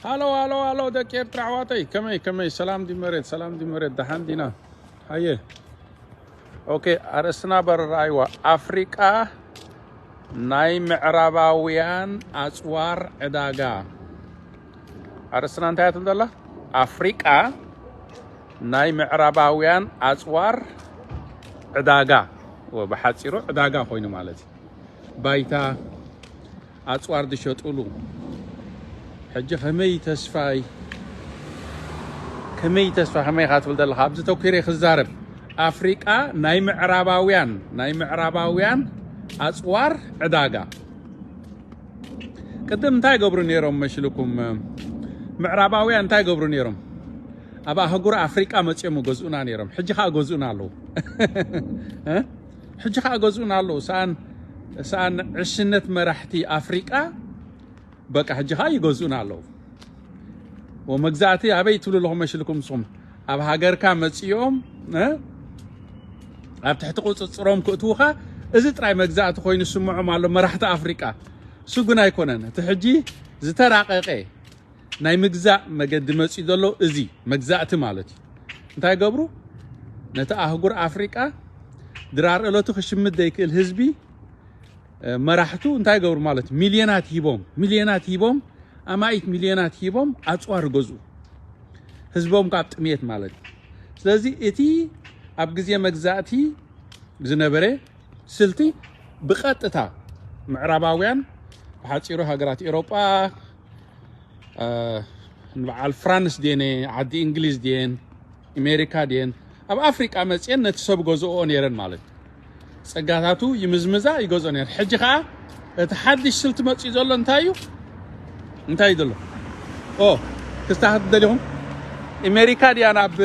ሃሎ ሃሎ ሃሎ፣ ደቂ ኤርትራ ኣሕዋተይ፣ ከመይ ከመይ? ሰላም ዲ መሬት፣ ሰላም ዲ መሬት፣ ደሓን ዲና? ሃየ። ኦኬ፣ ኣርእስትና በረር ኣይዋ። ኣፍሪቃ ናይ ምዕራባውያን ኣጽዋር ዕዳጋ። ኣርእስትና እንታይ እያ ትብል ዘላ? ኣፍሪቃ ናይ ምዕራባውያን ኣጽዋር ዕዳጋ። ወ-፣ ብሓጺሩ ዕዳጋ ኮይኑ ማለት እዩ። ባይታ፣ ኣጽዋር ዝሸጡሉ። ሕጂ ከመይ ተስፋይ፣ ከመይ ተስፋ፣ ከመይ ኢኻ ትብል ዘለኻ? ኣብዚ ተኲረ ክዛረብ። ኣፍሪቃ ናይ ምዕራባውያን፣ ናይ ምዕራባውያን ኣጽዋር ዕዳጋ። ቅድም እንታይ ገብሩ ነይሮም መሽልኩም? ምዕራባውያን እንታይ ገብሩ ነይሮም? ኣብ ኣህጉር ኣፍሪቃ መጺኦም ይገዝኡና ነይሮም። ሕጂ ኸኣ ገዝኡና ኣለዉ። እ? ሕጂ ኸኣ ገዝኡና ኣለዉ። ሰኣን፣ ሰኣን ዕሽነት መራሕቲ ኣፍሪቃ በቃ ሕጂ ኸኣ ይገዝኡና ኣለዉ። ወመግዛእቲ ኣበይ ትብሉ ኣለኹም መሽልኩም ንስኹም? ኣብ ሃገርካ መጺኦም፣ እ? ኣብ ትሕቲ ቁጽጽሮም ክእትዉኻ፣ እዚ ጥራይ መግዛእቲ ኮይኑ ይስምዖም ኣሎ መራሕቲ ኣፍሪቃ። እሱ ግን ኣይኮነን። እቲ ሕጂ ዝተራቐቐ ናይ ምግዛእ መገዲ መጺኡ ዘሎ እዚ መግዛእቲ ማለት እዩ። እንታይ ገብሩ? ነቲ ኣህጉር ኣፍሪቃ ድራር እለቱ ክሽምት ዘይክእል ህዝቢ፣ እ፣ መራሕቱ እንታይ ገብሩ ማለት እዩ? ሚልዮናት ሂቦም፣ ሚልዮናት ሂቦም፣ ኣማኢት ሚልዮናት ሂቦም ኣጽዋር ገዝኡ። ህዝቦም ካብ ጥሜት ማለት እዩ። ስለዚ እቲ ኣብ ግዜ መግዛእቲ ዝነበረ ስልቲ ብቐጥታ ምዕራባውያን፣ ብሓጺሩ ሃገራት ኤውሮጳ፣ እ፣ ንበዓል ፍራንስ ድየን፣ ዓዲ እንግሊዝ ድየን፣ ኣሜሪካ ድየን፣ ኣብ ኣፍሪቃ መጽየን ነቲ ሰብ ገዝኦ ነይረን ማለት እዩ። ጸጋታቱ ይምዝምዛ፣ ይገዝኦ ነይረን። ሕጂ ኸኣ እቲ ሓድሽ ስልቲ መጽዩ ዘሎ እንታይ እዩ? እንታይ እዩ ዘሎ? ኦ፣ ክስታኸት ደሊኹም? ኣሜሪካ ድያ ናብ፣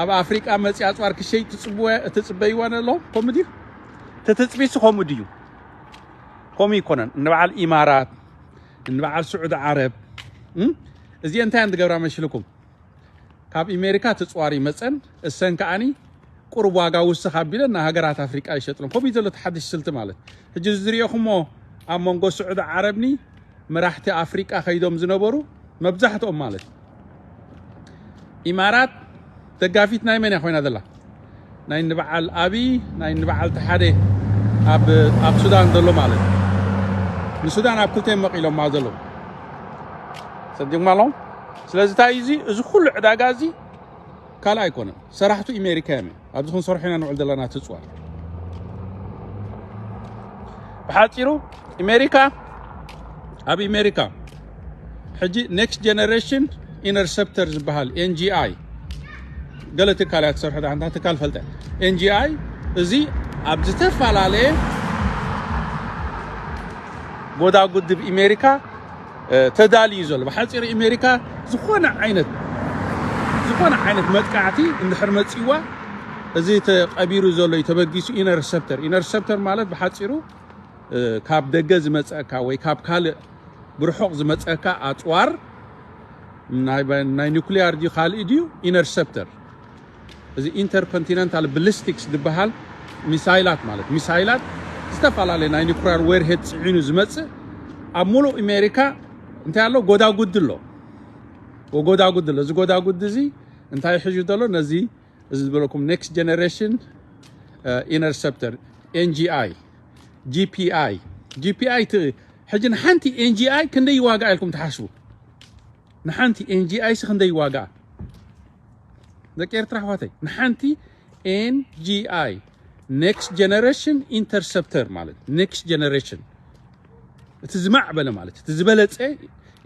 ኣብ ኣፍሪቃ መጽያ ኣጽዋር ክሸይ ትጽብወ-፣ ትጽበይዋ ነሎ? ከምኡ ድዩ? እቲ ትጽቢትሲ ከምኡ ድዩ? ከምኡ ይኮነን። እንበዓል ኢማራት፣ እንበዓል ስዑዲ ዓረብ፣ እም? እዚአን እንታይ እየን ዝገብራ መሽልኩም? ካብ ኣሜሪካ ትጽዋር ይመጸን፣ እሰን ከኣኒ ቁሩብ ዋጋ ውስኽ ኣቢለን ንሃገራት ኣፍሪቃ ይሸጥሎም። ከምኡ እዩ ዘሎ እቲ ሓድሽ ስልቲ ማለት። ሕጂ እዚ ዝሪኦኹሞ ኣብ መንጎ ስዑዲ ዓረብኒ መራሕቲ ኣፍሪቃ ከይዶም ዝነበሩ መብዛሕትኦም ማለት እዩ። ኢማራት ደጋፊት ናይ መን እያ ኮይና ዘላ? ናይ ንበዓል ኣብይ፣ ናይ ንበዓል ተሓደ ኣብ፣ ኣብ ሱዳን ዘሎ ማለት እዩ። ንሱዳን ኣብ ክልተ መቂሎማ ዘለዉ። ሰዲግማ ኣለዎም። ስለዚ እንታይ እዩ እዚ? እዚ ኩሉ ዕዳጋ እዚ ካልእ ኣይኮነን። ሰራሕቱ ኣሜሪካ እዮም። ኣብዚ ክንሰርሖ ኢና ንውዕል ዘለና ትጽዋር። ብሓጺሩ ኣሜሪካ፣ ኣብ ኣሜሪካ ሕጂ ኔክስት ጀነሬሽን ኢንተርሰፕተር ዝበሃል ኤን ጂ ኣይ፣ ገለ ትካል እያ ትሰርሖ፣ ዳሕንታ ትካል ፈልጠ። ኤን ጂ ኣይ እዚ ኣብ ዝተፈላለየ ጎዳጉዲ ኣሜሪካ፣ እ፣ ተዳልዩ ዘሎ። ብሓጺሩ ኣሜሪካ ዝኾነ ዓይነት፣ ዝኾነ ዓይነት መጥቃዕቲ እንድሕር መጺዋ፣ እዚ ተቐቢሩ ዘሎ እዩ ተበጊሱ። ኢንተርሰፕተር፣ ኢንተርሰፕተር ማለት ብሓጺሩ፣ እ፣ ካብ ደገ ዝመጸካ ወይ ካብ ካልእ ብርሑቕ ዝመጸካ ኣጽዋር፣ ናይ፣ ናይ ኑክሊያር ድዩ ካልእ ድዩ? ኢንተርሰፕተር። እዚ ኢንተርኮንቲነንታል ብሊስቲክስ ዝበሃል ሚሳይላት ማለት፣ ሚሳይላት ዝተፈላለየ ናይ ኑክሊያር ዌርሄድ ጽዒኑ ዝመጽእ፣ ኣብ ሙሉእ ኣሜሪካ እንታይ ኣሎ? ጎዳጉዲ ኣሎ። ወጎዳጉዲ ኣሎ። እዚ ጎዳጉዲ እዚ እንታይ ሒዙ ዘሎ? ነዚ፣ እዚ ዝበለኩም ኔክስት ጀነሬሽን፣ እ፣ ኢንተርሰፕተር፣ ኤን ጂ ኣይ፣ ጂ ፒ ኣይ፣ ጂ ፒ ኣይ ት-፣ ሕጂ ንሓንቲ ኤን ጂ ኣይ ክንደይ ዋጋ ኢልኩም ትሓስቡ? ንሓንቲ ኤን ጂ ኣይ ሲ ክንደይ ዋጋ? ደቂ ኤርትራ ኣሕዋተይ፣ ንሓንቲ ኤን ጂ ኣይ፣ ኔክስት ጀነሬሽን ኢንተርሰፕተር ማለት፣ ኔክስት ጀነሬሽን፣ እቲ ዝማዕበለ ማለት፣ እቲ ዝበለጸ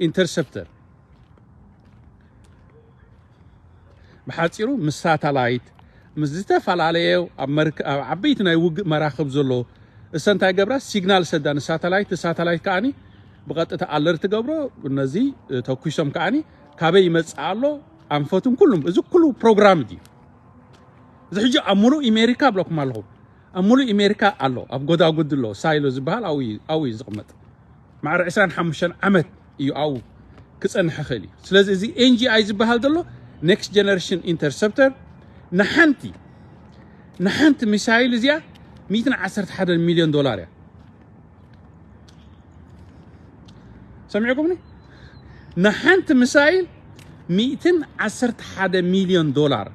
ኢንተርሰፕተር። ብሓጺሩ ምስ ሳተላይት፣ ምስ ዝተፈላለየ ኣብ መርክ-፣ ኣብ ዓበይቲ ናይ ውግእ መራኽብ ዘሎ፣ እሰ እንታይ ገብራ? ሲግናል ሰዳ ንሳተላይት፣ ሳተላይት ከኣኒ ብቐጥታ ኣለርት ገብሮ፣ ነዚ፣ እ፣ ተኩሶም ከኣኒ ካበይ ይመጽእ ኣሎ፣ ኣንፈቱን ኩሉም፣ እዚ ኩሉ ፕሮግራም ድዩ? እዚ ሕጂ ኣብ ሙሉእ ኣሜሪካ ብለኩም ኣለኹ። ኣብ ሙሉእ ኣሜሪካ ኣሎ፣ ኣብ ጎዳጉዲ ኣሎ፣ ሳይሎ ዝበሃል ኣብኡ እዩ፣ ኣብኡ እዩ ዝቕመጥ። ማዕረ ዕስራን ሓሙሽተን ዓመት እዩ ኣብኡ ክጸንሕ ይኽእል እዩ። ስለዚ እዚ ኤን ጂ ኣይ ዝበሃል ዘሎ ኔክስት ጀነሬሽን ኢንተርሰፕተር ንሓንቲ፣ ንሓንቲ ሚሳይል እዚኣ ሚእትን ዓሰርተ ሓደን ሚልዮን ዶላር እያ። ሰሚዕኩምኒ? ንሓንቲ ሚሳይል ሚእትን ዓሰርተ ሓደ ሚልዮን ዶላር።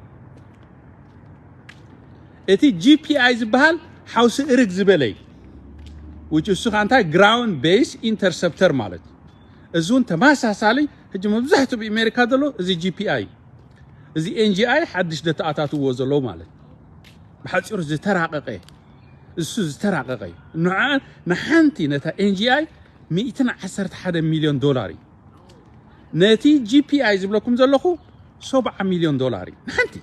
እቲ ጂ ፒ ኣይ ዝበሃል ሓውሲ እርግ ዝበለይ፣ which እሱ ከዓ እንታይ፣ ግራውንድ ቤዝ ኢንተርሰፕተር ማለት እዩ። እዚ እውን ተመሳሳሊ፣ ሕጂ መብዛሕትኡ ብኣሜሪካ ዘሎ እዚ ጂ ፒ ኣይ፣ እዚ ኤን ጂ ኣይ ሓድሽ ደተኣታትዎ ዘለዉ ማለት እዩ። ብሓፂሩ ዝተራቀቀ፣ እሱ ዝተራቀቀ እዩ። ንዓ-፣ ንሓንቲ ነታ ኤን ጂ ኣይ ሚእትን ዓሰርተ ሓደ ሚልዮን ዶላር እዩ። ነቲ ጂ ፒ ኣይ ዝብለኩም ዘለኹ ሰብዓ ሚልዮን ዶላር እዩ ንሓንቲ።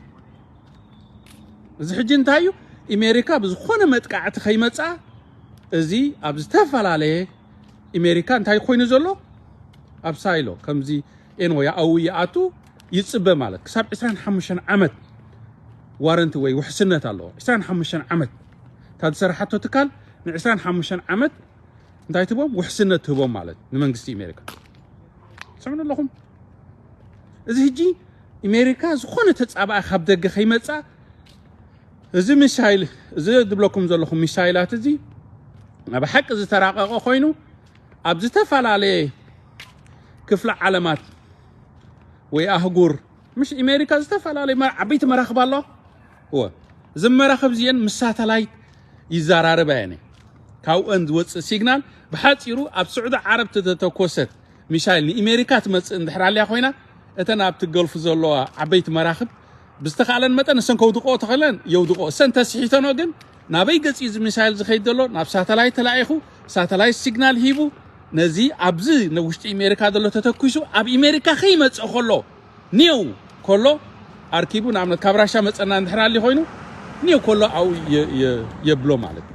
እዚ ሕጂ እንታይ እዩ? ኣሜሪካ ብዝኾነ መጥቃዕቲ ከይመፃ፣ እዚ ኣብ ዝተፈላለየ ኣሜሪካ እንታይ ኮይኑ ዘሎ? ኣብ ሳይሎ ከምዚ ኤንወ ያኣዊ ይኣቱ ይፅበ ማለት፣ ክሳብ ዕስራን ሓሙሽተን ዓመት ዋረንቲ ወይ ውሕስነት ኣለዎ። ዕስራን ሓሙሽተን ዓመት እታ ዝሰራሓቶ ትካል ን ዕስራን ሓሙሽተን ዓመት እንታይ ትህቦም? ውሕስነት ትህቦም ማለት ንመንግስቲ ኣሜሪካ። ትሰምዑ ኣለኹም? እዚ ሕጂ ኣሜሪካ ዝኾነ ተጻባኢ ካብ ደገ ከይመጻ፣ እዚ ሚሳይል፣ እዚ ዝብለኩም ዘለኹ ሚሳይላት እዚ ኣብ ሓቂ ዝተራቀቀ ኮይኑ፣ ኣብ ዝተፈላለየ ክፍለ ዓለማት ወይ ኣህጉር፣ ምሽ ኣሜሪካ ዝተፈላለየ መ-፣ ዓበይቲ መራኽብ ኣለዋ። እወ፣ እዚ መራኽብ እዚአን ምስ ሳተላይት ይዘራረባ እየን። ካብአን ዝወፅእ ሲግናል ብሓፂሩ ኣብ ስዑዲ ዓረብ ተተኮሰት ሚሳይል ንኣሜሪካ ትመፅእ እንድሕር ኣልያ ኮይና፣ እተን ኣብቲ ገልፉ ዘለዋ ዓበይቲ መራኽብ ብዝተኻለን መጠን እሰን ከውድቆ ተኽለን የውድቆ። እሰን ተስሒተኖ ግን ናበይ ገፂ እዚ ሚሳይል ዝኸይድ ዘሎ? ናብ ሳተላይት ተላኢኹ፣ ሳተላይት ሲግናል ሂቡ፣ ነዚ ኣብዚ ንውሽጢ ኣሜሪካ ዘሎ ተተኩሱ ኣብ ኣሜሪካ ከይመፅእ ከሎ፣ ኒው ከሎ ኣርኪቡ፣ ንኣብነት ካብ ራሻ መፀና እንድሕር ኣሊ ኮይኑ፣ ኒው ከሎ ኣው የ-፣ የ-፣ የብሎ ማለት እዩ።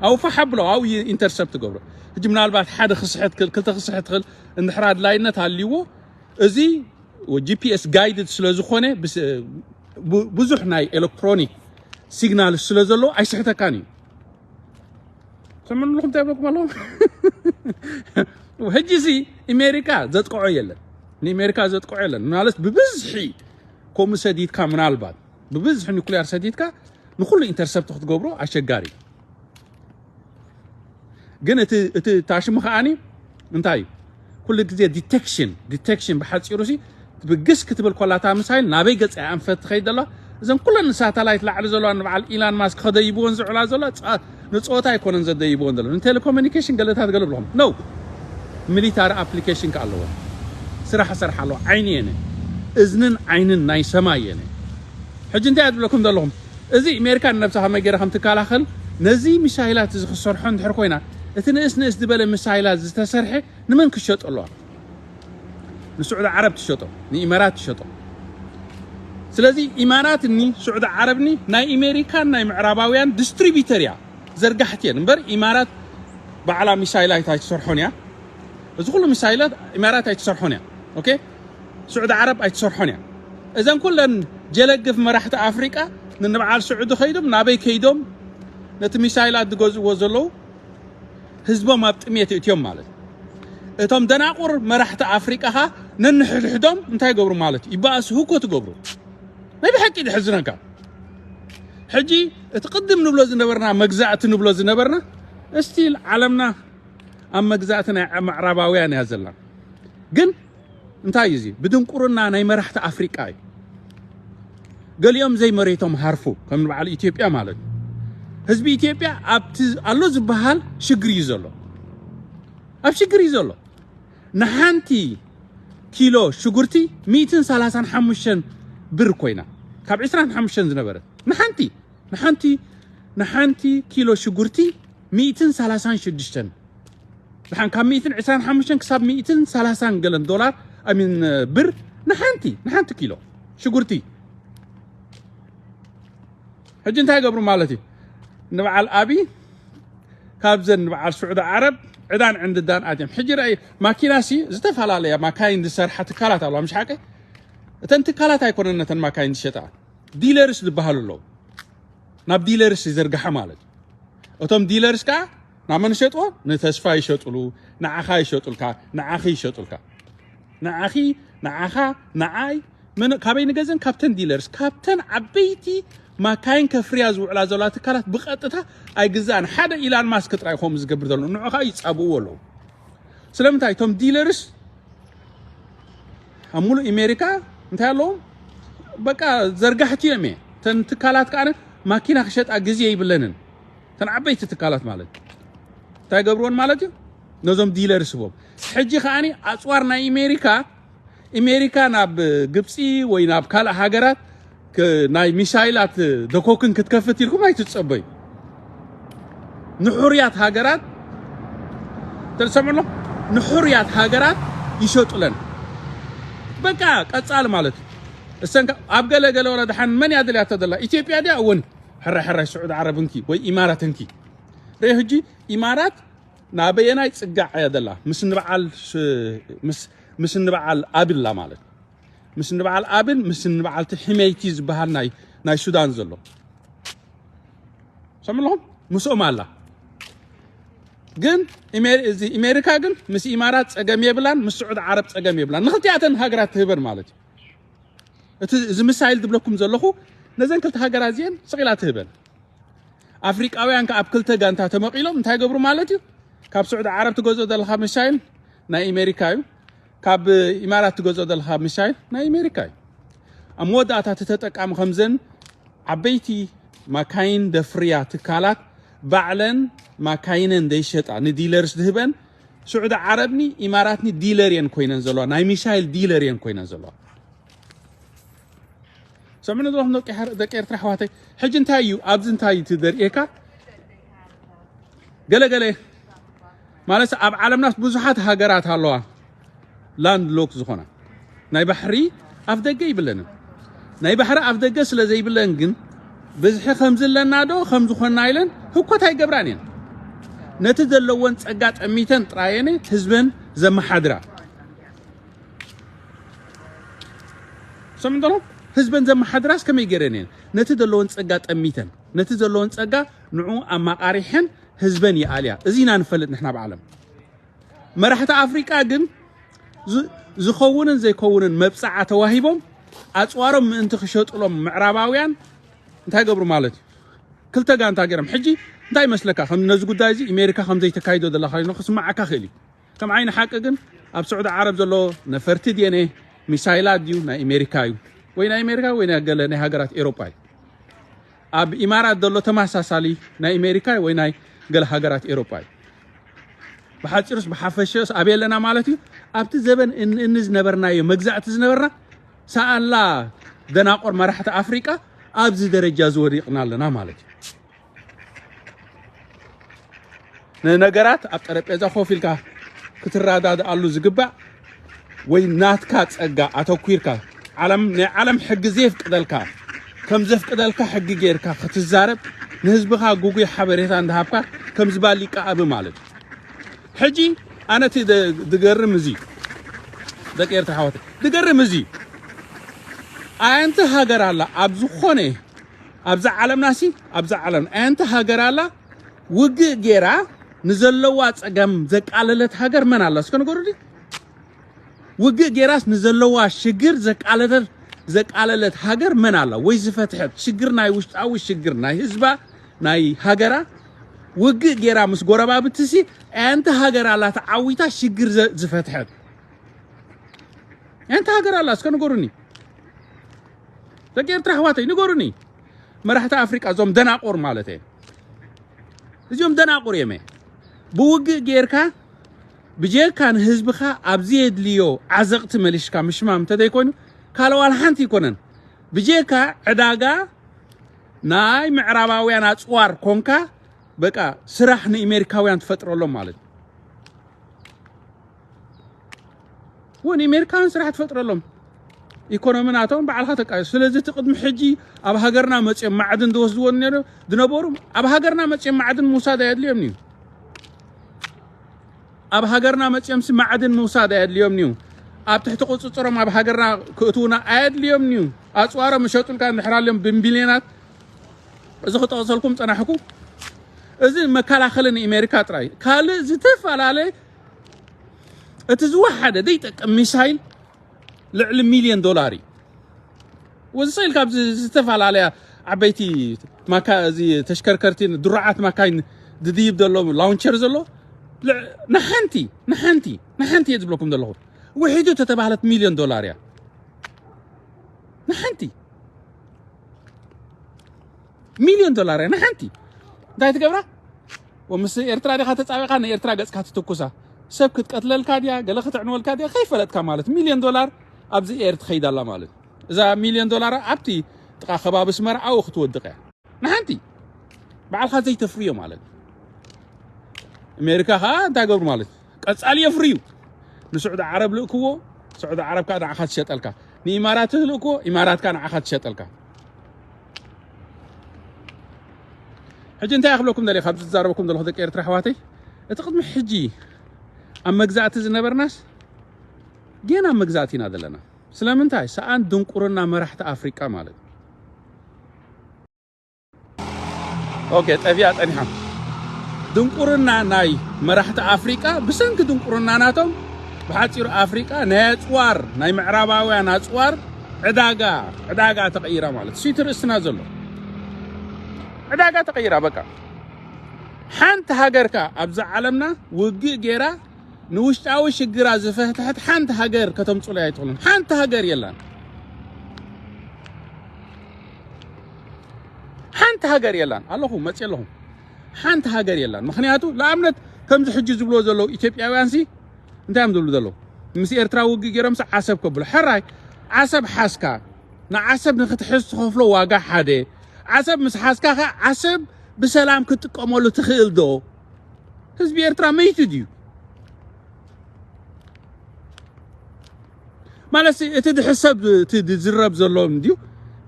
ኣው ፋሕ ኣብሎ፣ ኣው የ-፣ ኢንተርሰፕት ገብሮ። ሕጂ ምናልባት ሓደ ክስሕት ክል-፣ ክልተ ክስሕት ክል እንድሕር ኣድላይነት ኣልዎ፣ እዚ ጂ ፒ ኤስ ጋይድድ ስለ ዝኾነ፣ ብስ-፣ ቡ-፣ ብዙሕ ናይ ኤሌክትሮኒክ ሲግናል ስለ ዘለዎ ኣይስሕተካን እዩ። ሰምዑ ኣለኹም እንታይ ይብለኩም ኣለኹም? ሕጂ ሲ ኣሜሪካ ዘጥቅዖ የለን። ንኣሜሪካ ዘጥቅዖ የለን። ማለት ብብዝሒ ከምኡ ሰዲድካ፣ ምናልባት ብብዝሒ ኑክሊያር ሰዲድካ ንኹሉ ኢንተርሰፕት ክትገብሮ ኣሸጋሪ። ግን እቲ፣ እቲ ታሽሙ ከዓኒ እንታይ እዩ? ኩሉ ግዜ ዲቴክሽን፣ ዲቴክሽን ብሓፂሩ ሲ ብግስ ክትብል ኮላ እታ ሚሳይል ናበይ ገፂ ኣንፈት ትኸይድ ዘላ? እዘን ኩለን ሳተላይት ላዕሊ ዘለዋ ንበዓል ኢላን ማስክ ከደይብዎን ዝዕላ ዘሎ ፃ-፣ ንፀወታ ኣይኮነን ዘደይብዎን ዘሎ። ንቴሌኮሙኒኬሽን ገለታት ገለ ብለኹም። ኖ። ሚሊታሪ ኣፕሊኬሽን ከ ኣለዎ። ስራሕ ሰርሓ ኣለዎ። ዓይኒ የነ። እዝንን ዓይንን ናይ ሰማይ የነ። ሕጂ እንታይ እያ ትብለኩም ዘለኹም? እዚ ኣሜሪካ ንነብሳ ከመይ ገይራ ከም ትከላኸል፣ ነዚ ሚሳይላት እዚ ክሰርሖ እንድሕር ኮይና፣ እቲ ንእስ ንእስ ዝበለ ሚሳይላት ዝተሰርሐ ንመን ክሸጦ ኣለዋ? ንስዑዲ ዓረብ ትሸጦ፣ ንኢማራት ትሸጦ። ስለዚ ኢማራት እኒ ስዑዲ ዓረብ እኒ ናይ ኣሜሪካን ናይ ምዕራባውያን ዲስትሪቢተር እያ፣ ዘርጋሕቲ እየን እምበር ኢማራት ባዕላ ሚሳይላት ኣይትሰርሖን እያ። እዚ ኩሉ ሚሳይላት ኢማራት ኣይትሰርሖን እያ። ኦኬ፣ ስዑዲ ዓረብ ኣይትሰርሖን እያ። እዘን ኩለን ጀለግፍ መራሕቲ ኣፍሪቃ ንንበዓል ስዑዲ ከይዶም፣ ናበይ ከይዶም ነቲ ሚሳይላት ዝገዝእዎ ዘለዉ ህዝቦም ኣብ ጥሜት እትዮም ማለት እዩ። እቶም ደናቁር መራሕቲ ኣፍሪቃ ኸ ነንሕድሕዶም እንታይ ይገብሩ ማለት እዩ? ይበኣሱ፣ ህኮት ይገብሩ። ናይ ብሓቂ ድሕዝነካ። ሕጂ እቲ ቅድም ንብሎ ዝነበርና መግዛእቲ ንብሎ ዝነበርና፣ እስቲል ዓለምና ኣብ መግዛእቲ ናይ ምዕራባውያን እያ ዘላ። ግን እንታይ እዩ እዚ? ብድንቁርና ናይ መራሕቲ ኣፍሪቃ እዩ። ገሊኦም ዘይመሬቶም ሃርፉ፣ ከም በዓል ኢትዮጵያ ማለት እዩ። ህዝቢ ኢትዮጵያ ኣብቲ ኣሎ ዝበሃል ሽግር እዩ ዘሎ። ኣብ ሽግር እዩ ዘሎ። ንሓንቲ ኪሎ ሽጉርቲ ሚእትን ሰላሳን ሓሙሽተን ብር ኮይና፣ ካብ ዕስራን ሓሙሽተን ዝነበረት፣ ንሓንቲ፣ ንሓንቲ፣ ንሓንቲ ኪሎ ሽጉርቲ ሚእትን ሰላሳን ሽዱሽተን። ደሓን ካብ ሚእትን ዕስራን ሓሙሽተን ክሳብ ሚእትን ሰላሳን ገለን ዶላር፣ ኣይ ሚን፣ ብር፣ ንሓንቲ፣ ንሓንቲ ኪሎ ሽጉርቲ። ሕጂ እንታይ ይገብሩ ማለት እዩ? ንበዓል ኣቢ ካብዘን ንበዓል ስዑዲ ዓረብ ዕዳን ዕንድዳን ኣትዮም። ሕጂ ረኣይ፣ ማኪናሲ ዝተፈላለያ ማካይን ዝሰርሓ ትካላት ኣለዋ፣ ምሽ ሓቂ? እተን ትካላት ኣይኮነን ነተን ማካይን ዝሸጣ፣ ዲለርስ ዝበሃሉ ኣለዉ። ናብ ዲለርስ ይዘርግሓ ማለት እዩ። እቶም ዲለርስ ከዓ ናብ መን ይሸጥዎ? ንተስፋ ይሸጥሉ፣ ንዓኻ ይሸጡልካ፣ ንዓኺ ይሸጡልካ። ንዓኺ፣ ንዓኻ፣ ንዓይ፣ መን፣ ካበይ ንገዘን? ካብተን ዲለርስ፣ ካብተን ዓበይቲ ማካይን ከፍርያ ዝውዕላ ዘለዋ ትካላት ብቐጥታ ኣይግዛእን። ሓደ ኢላን ማስክ ጥራይ ከምኡ ዝገብር ዘሎ፣ ንዑ ከዓ ይጻብእዎ ኣለዉ። ስለምንታይ? እቶም ዲለርስ ኣብ ሙሉእ ኣሜሪካ እንታይ ኣለዎም? በቃ ዘርጋሕቲ እዮም። እየ ተን ትካላት ከዓ ማኪና ክሸጣ ግዜ ይብለንን። ተን ዓበይቲ ትካላት ማለት እንታይ ገብርዎን ማለት እዩ? ነዞም ዲለር ስቦም። ሕጂ ከዓኒ ኣፅዋር ናይ ኣሜሪካ ኣሜሪካ ናብ ግብፂ ወይ ናብ ካልእ ሃገራት ናይ ሚሳይላት ደኮክን ክትከፍት ኢልኩም ኣይትፀበዩ። ንሕሩያት ሃገራት ተሰምዕሎ ንሕሩያት ሃገራት ይሸጡለን። በቃ ቀፃል ማለት እዩ። እሰን ኣብ ገለ ገለ ወላ ደሓን መን እያ ደልያቶ ዘላ? ኢትዮጵያ ድያ? እውን ሕራይ ሕራይ ስዑድ ዓረብ እንኪ ወይ ኢማራት እንኪ። ርእ ሕጂ ኢማራት ናበየናይ ፅጋዕ እያ ዘላ? ምስ ንበዓል ስ- ምስ ምስ ንበዓል ኣብላ ማለት ምስ ንበዓል ኣብን ምስ ንበዓል እቲ ሕመይቲ ዝበሃል ናይ ናይ ሱዳን ዘሎ ሰምዕኹም ምስኦም ኣላ። ግን ኣሜሪ- እዚ ኣሜሪካ ግን ምስ ኢማራት ፀገም የብላን፣ ምስ ስዑድ ዓረብ ፀገም የብላን። ንክልቲኣተን ሃገራት ትህበን ማለት እዩ። እቲ እዚ ምሳይል ዝብለኩም ዘለኹ ነዘን ክልተ ሃገራት እዚአን ስቕ ኢላ ትህበን። ኣፍሪቃውያን ከ ኣብ ክልተ ጋንታ ተመቒሎም እንታይ ገብሩ ማለት እዩ? ካብ ስዑዲ ዓረብ ትገዝኦ ዘለኻ ምሳይል ናይ ኣሜሪካ እዩ። ካብ ኢማራት ትገዝኦ ዘለኻ ምሳይል ናይ ኣሜሪካ እዩ። ኣብ መወዳእታ እቲ ተጠቃሚ ከምዘን ዓበይቲ ማካይን ደፍርያ ትካላት ባዕለን ማካይነን ዘይሸጣ ንዲለርስ ዝህበን ስዑዲ ዓረብኒ ኢማራትኒ ዲለር እየን ኮይነን ዘለዋ፣ ናይ ሚሳይል ዲለር እየን ኮይነን ዘለዋ። ሰምዕኒ ዘለኹም ደቂ ሓር- ደቂ ኤርትራ ኣሕዋተይ፣ ሕጂ እንታይ እዩ ኣብዚ እንታይ እዩ ትደርእየካ? ገለገለ ማለት ኣብ ዓለምናስ ብዙሓት ሃገራት ኣለዋ ላንድ ሎክ ዝኾና ናይ ባሕሪ ኣፍ ደገ ይብለንን። ናይ ባሕሪ ኣፍ ደገ ስለ ዘይብለን ግን ብዝሒ ከም ዝለና ዶ ከም ዝኾንና ኢለን ህኮት ኣይገብራን እየን። ነቲ ዘለወን ጸጋ ጠሚተን ጥራየን ህዝበን ዘመሓድራ ሰምዕንተሎ ህዝበን ዘመሓድራስ ከመይ ገይረን እየን ነቲ ዘለወን ጸጋ ጠሚተን ነቲ ዘለወን ጸጋ ንዑ ኣማቃሪሐን ህዝበን ይኣልያ። እዚ ኢና ንፈልጥ ንሕና ብዓለም። መራሕቲ ኣፍሪቃ ግን ዝ- ዝኸውንን ዘይከውንን መብጻዓ ተዋሂቦም ኣጽዋሮም ምእንቲ ክሸጡሎም ምዕራባውያን እንታይ ገብሩ ማለት እዩ? ክልተ ጋንታ ገይሮም። ሕጂ እንታይ ይመስለካ? ከም ነዚ ጉዳይ እዚ ኣሜሪካ ከም ዘይተካይዶ ዘላ ኮይኑ ክስማዓካ ክእል እዩ። ከም ዓይኒ ሓቂ ግን ኣብ ስዑዲ ዓረብ ዘሎ ነፈርቲ ድየነ ሚሳይላት ድዩ ናይ ኣሜሪካ እዩ ወይ ናይ ኣሜሪካ ወይ ናይ ገለ ናይ ሃገራት ኤሮጳ እዩ። ኣብ ኢማራት ዘሎ ተመሳሳሊ ናይ ኣሜሪካ ወይ ናይ ገለ ሃገራት ኤሮጳ እዩ። ብሓፂሩስ ብሓፈሸስ ኣበይ ኣለና ማለት እዩ? ኣብቲ ዘበን እን- እኒ ዝነበርናዮ መግዛእቲ ዝነበርና ሰኣላ ደናቆር መራሕቲ ኣፍሪቃ ኣብዚ ደረጃ ዝወዲቕና ኣለና ማለት እዩ። ንነገራት ኣብ ጠረጴዛ ኮፍ ኢልካ ክትረዳድኣሉ ዝግባእ ወይ ናትካ ጸጋ ኣተኲርካ ዓለም ናይ ዓለም ሕጊ ዘየፍቅደልካ ከም ዘፍቅደልካ ሕጊ ጌርካ ክትዛረብ ንህዝብኻ ጉጉይ ሓበሬታ እንዳሃብካ ከም ዝባል ይቃኣብ ማለት እዩ። ሕጂ ኣነቲ ደ- ድገርም እዚ ደቂ ኤርትራ ሓወት ድገርም እዚ ኣንቲ ሃገር ኣላ ኣብ ዝኾነ ኣብዛ ዓለምና ሲ ኣብዛ ዓለም ኣንቲ ሃገር ኣላ ውግእ ጌራ ንዘለዋ ጸገም ዘቃለለት ሃገር መን ኣላ እስከ ንገሩኒ። ውግእ ጌራስ ንዘለዋ ሽግር ዘቃለለት ዘቃለለት ሃገር መን ኣላ ወይ ዝፈትሐት ሽግር ናይ ውሽጣዊ ሽግር ናይ ህዝባ ናይ ሃገራ ውግእ ጌራ ምስ ጎረባብትሲ ኣንቲ ሃገር ኣላ ተዓዊታ ሽግር ዘ- ዝፈትሐት ኣንቲ ሃገር ኣላ እስከ ንገሩኒ። ደቂ ኤርትራ ኣሕዋተይ ንገሩኒ። መራሕቲ ኣፍሪቃ እዞም ደናቁር ማለት እየ። እዚኦም ደናቁር እዮም። ብውግእ ጌርካ ብጀካ ንህዝብኻ ኣብዚ የድልዮ ዓዘቕቲ መሊሽካ ምሽማም እንተዘይኮይኑ ካልእ ዋላ ሓንቲ ኣይኮነን። ብጀካ ዕዳጋ ናይ ምዕራባውያን ኣፅዋር ኮንካ በቃ ስራሕ ንኣሜሪካውያን ትፈጥረሎም ማለት እዩ። ወን ኣሜሪካውያን ስራሕ ትፈጥረሎም ኢኮኖሚ ናቶም ባዕልካ ተቃዩ። ስለዚ እቲ ቅድሚ ሕጂ ኣብ ሃገርና መፅኦም ማዕድን ዝወስድዎ ነይሩ- ዝነበሩ ኣብ ሃገርና መፅኦም ማዕድን ምውሳድ ኣየድልዮም እዩ። ኣብ ሃገርና መፅኦም ሲ ማዕድን ምውሳድ ኣየድልዮም እዩ። ኣብ ትሕቲ ቁፅፅሮም ኣብ ሃገርና ክእትውና ኣየድልዮም እዩ። ኣፅዋሮም ይሸጡልካ እንድሕር ኣልዮም ብሚልዮናት እዚ ክጠቕሰልኩም ፀናሕኩ። እዚ መከላኸሊ ንኣሜሪካ ጥራይ ካልእ ዝተፈላለየ እቲ ዝወሓደ ዘይጠቅም ሚሳይል ልዕሊ ሚልዮን ዶላር እዩ። ወዚ ስኢል ካብ ዝ- ዝተፈላለያ ዓበይቲ ማካ እዚ ተሽከርከርቲ ድሩዓት ማካይን ድድይብ ዘሎ ላውንቸር ዘሎ ልዕ- ንሓንቲ ንሓንቲ ንሓንቲ እየ ዝብለኩም ዘለኹ ውሒዱ ተተባህለት ሚልዮን ዶላር እያ። ንሓንቲ ሚልዮን ዶላር እያ ንሓንቲ። እንታይ ትገብራ? ወምስ ኤርትራ ዲኻ ተጻቢኻ ንኤርትራ ገጽካ ትትኩሳ? ሰብ ክትቀትለልካ ድያ፣ ገለ ክትዕንወልካ ድያ፣ ከይፈለጥካ ማለት ሚልዮን ዶላር ኣብዚ ኤር ትኸይድ ኣላ ማለት። እዛ ሚልዮን ዶላር ኣብቲ ጥቓ ከባቢ ኣስመራ ኣብኡ ክትወድቕ እያ። ንሓንቲ ባዕልኻ ዘይተፍርዮ ማለት። ኣሜሪካ ኸኣ እንታይ ገብሩ ማለት? ቀጻሊ የፍርዩ። ንስዑዲ ዓረብ ልእክዎ፣ ስዑዲ ዓረብ ከኣ ንዓኻ ትሸጠልካ። ንኢማራት ልእክዎ፣ ኢማራት ከኣ ንዓኻ ትሸጠልካ። ሕጂ እንታይ ክብለኩም ደልየ ካብዚ ዝዛረበኩም ዘለኹ ደቂ ኤርትራ ኣሕዋተይ? እቲ ቅድሚ ሕጂ ኣብ መግዛእቲ ዝነበርናስ ጌና ኣብ መግዛእቲ ኢና ዘለና። ስለምንታይ? ሰኣን ድንቁርና መራሕቲ ኣፍሪቃ ማለት። ኦኬ፣ ጠፊኣ ጸኒሓ። ድንቁርና ናይ መራሕቲ ኣፍሪቃ፣ ብሰንኪ ድንቁርና ናቶም፣ ብሓጺሩ ኣፍሪቃ ናይ ኣጽዋር፣ ናይ ምዕራባውያን ኣጽዋር ዕዳጋ፣ ዕዳጋ ተቐይራ ማለት። እሱ እቲ ርእስና ዘሎ። ዕዳጋ ተቐይራ በቃ። ሓንቲ ሃገርካ ኣብዛ ዓለምና ውግእ ጌራ ንውሽጣዊ ሽግራ ዝፈትሐት ሓንቲ ሃገር ከተምጹለይ ኣይትኽእሉን። ሓንቲ ሃገር የላን። ሓንቲ ሃገር የላን። ኣለኹ፣ መጽእ ኣለኹ። ሓንቲ ሃገር የላን። ምኽንያቱ፣ ንኣብነት፣ ከምዚ ሕጂ ዝብልዎ ዘለዉ ኢትዮጵያውያንሲ፣ እንታይ እዮም ዝብሉ ዘለዉ? ምስ ኤርትራ ውግእ ገይሮምሲ ዓሰብ ከብሉ። ሕራይ፣ ዓሰብ ሓዝካ፣ ንዓሰብ ንኽትሕዝ ትኸፍሎ ዋጋ ሓደ። ዓሰብ ምስ ሓዝካ ኸ፣ ዓሰብ ብሰላም ክትጥቀመሉ ትኽእል ዶ? ህዝቢ ኤርትራ መይቱ ድዩ? ማለት እቲ ዝሕሰብ፣ እቲ ዝዝረብ ዘሎ እንድዩ።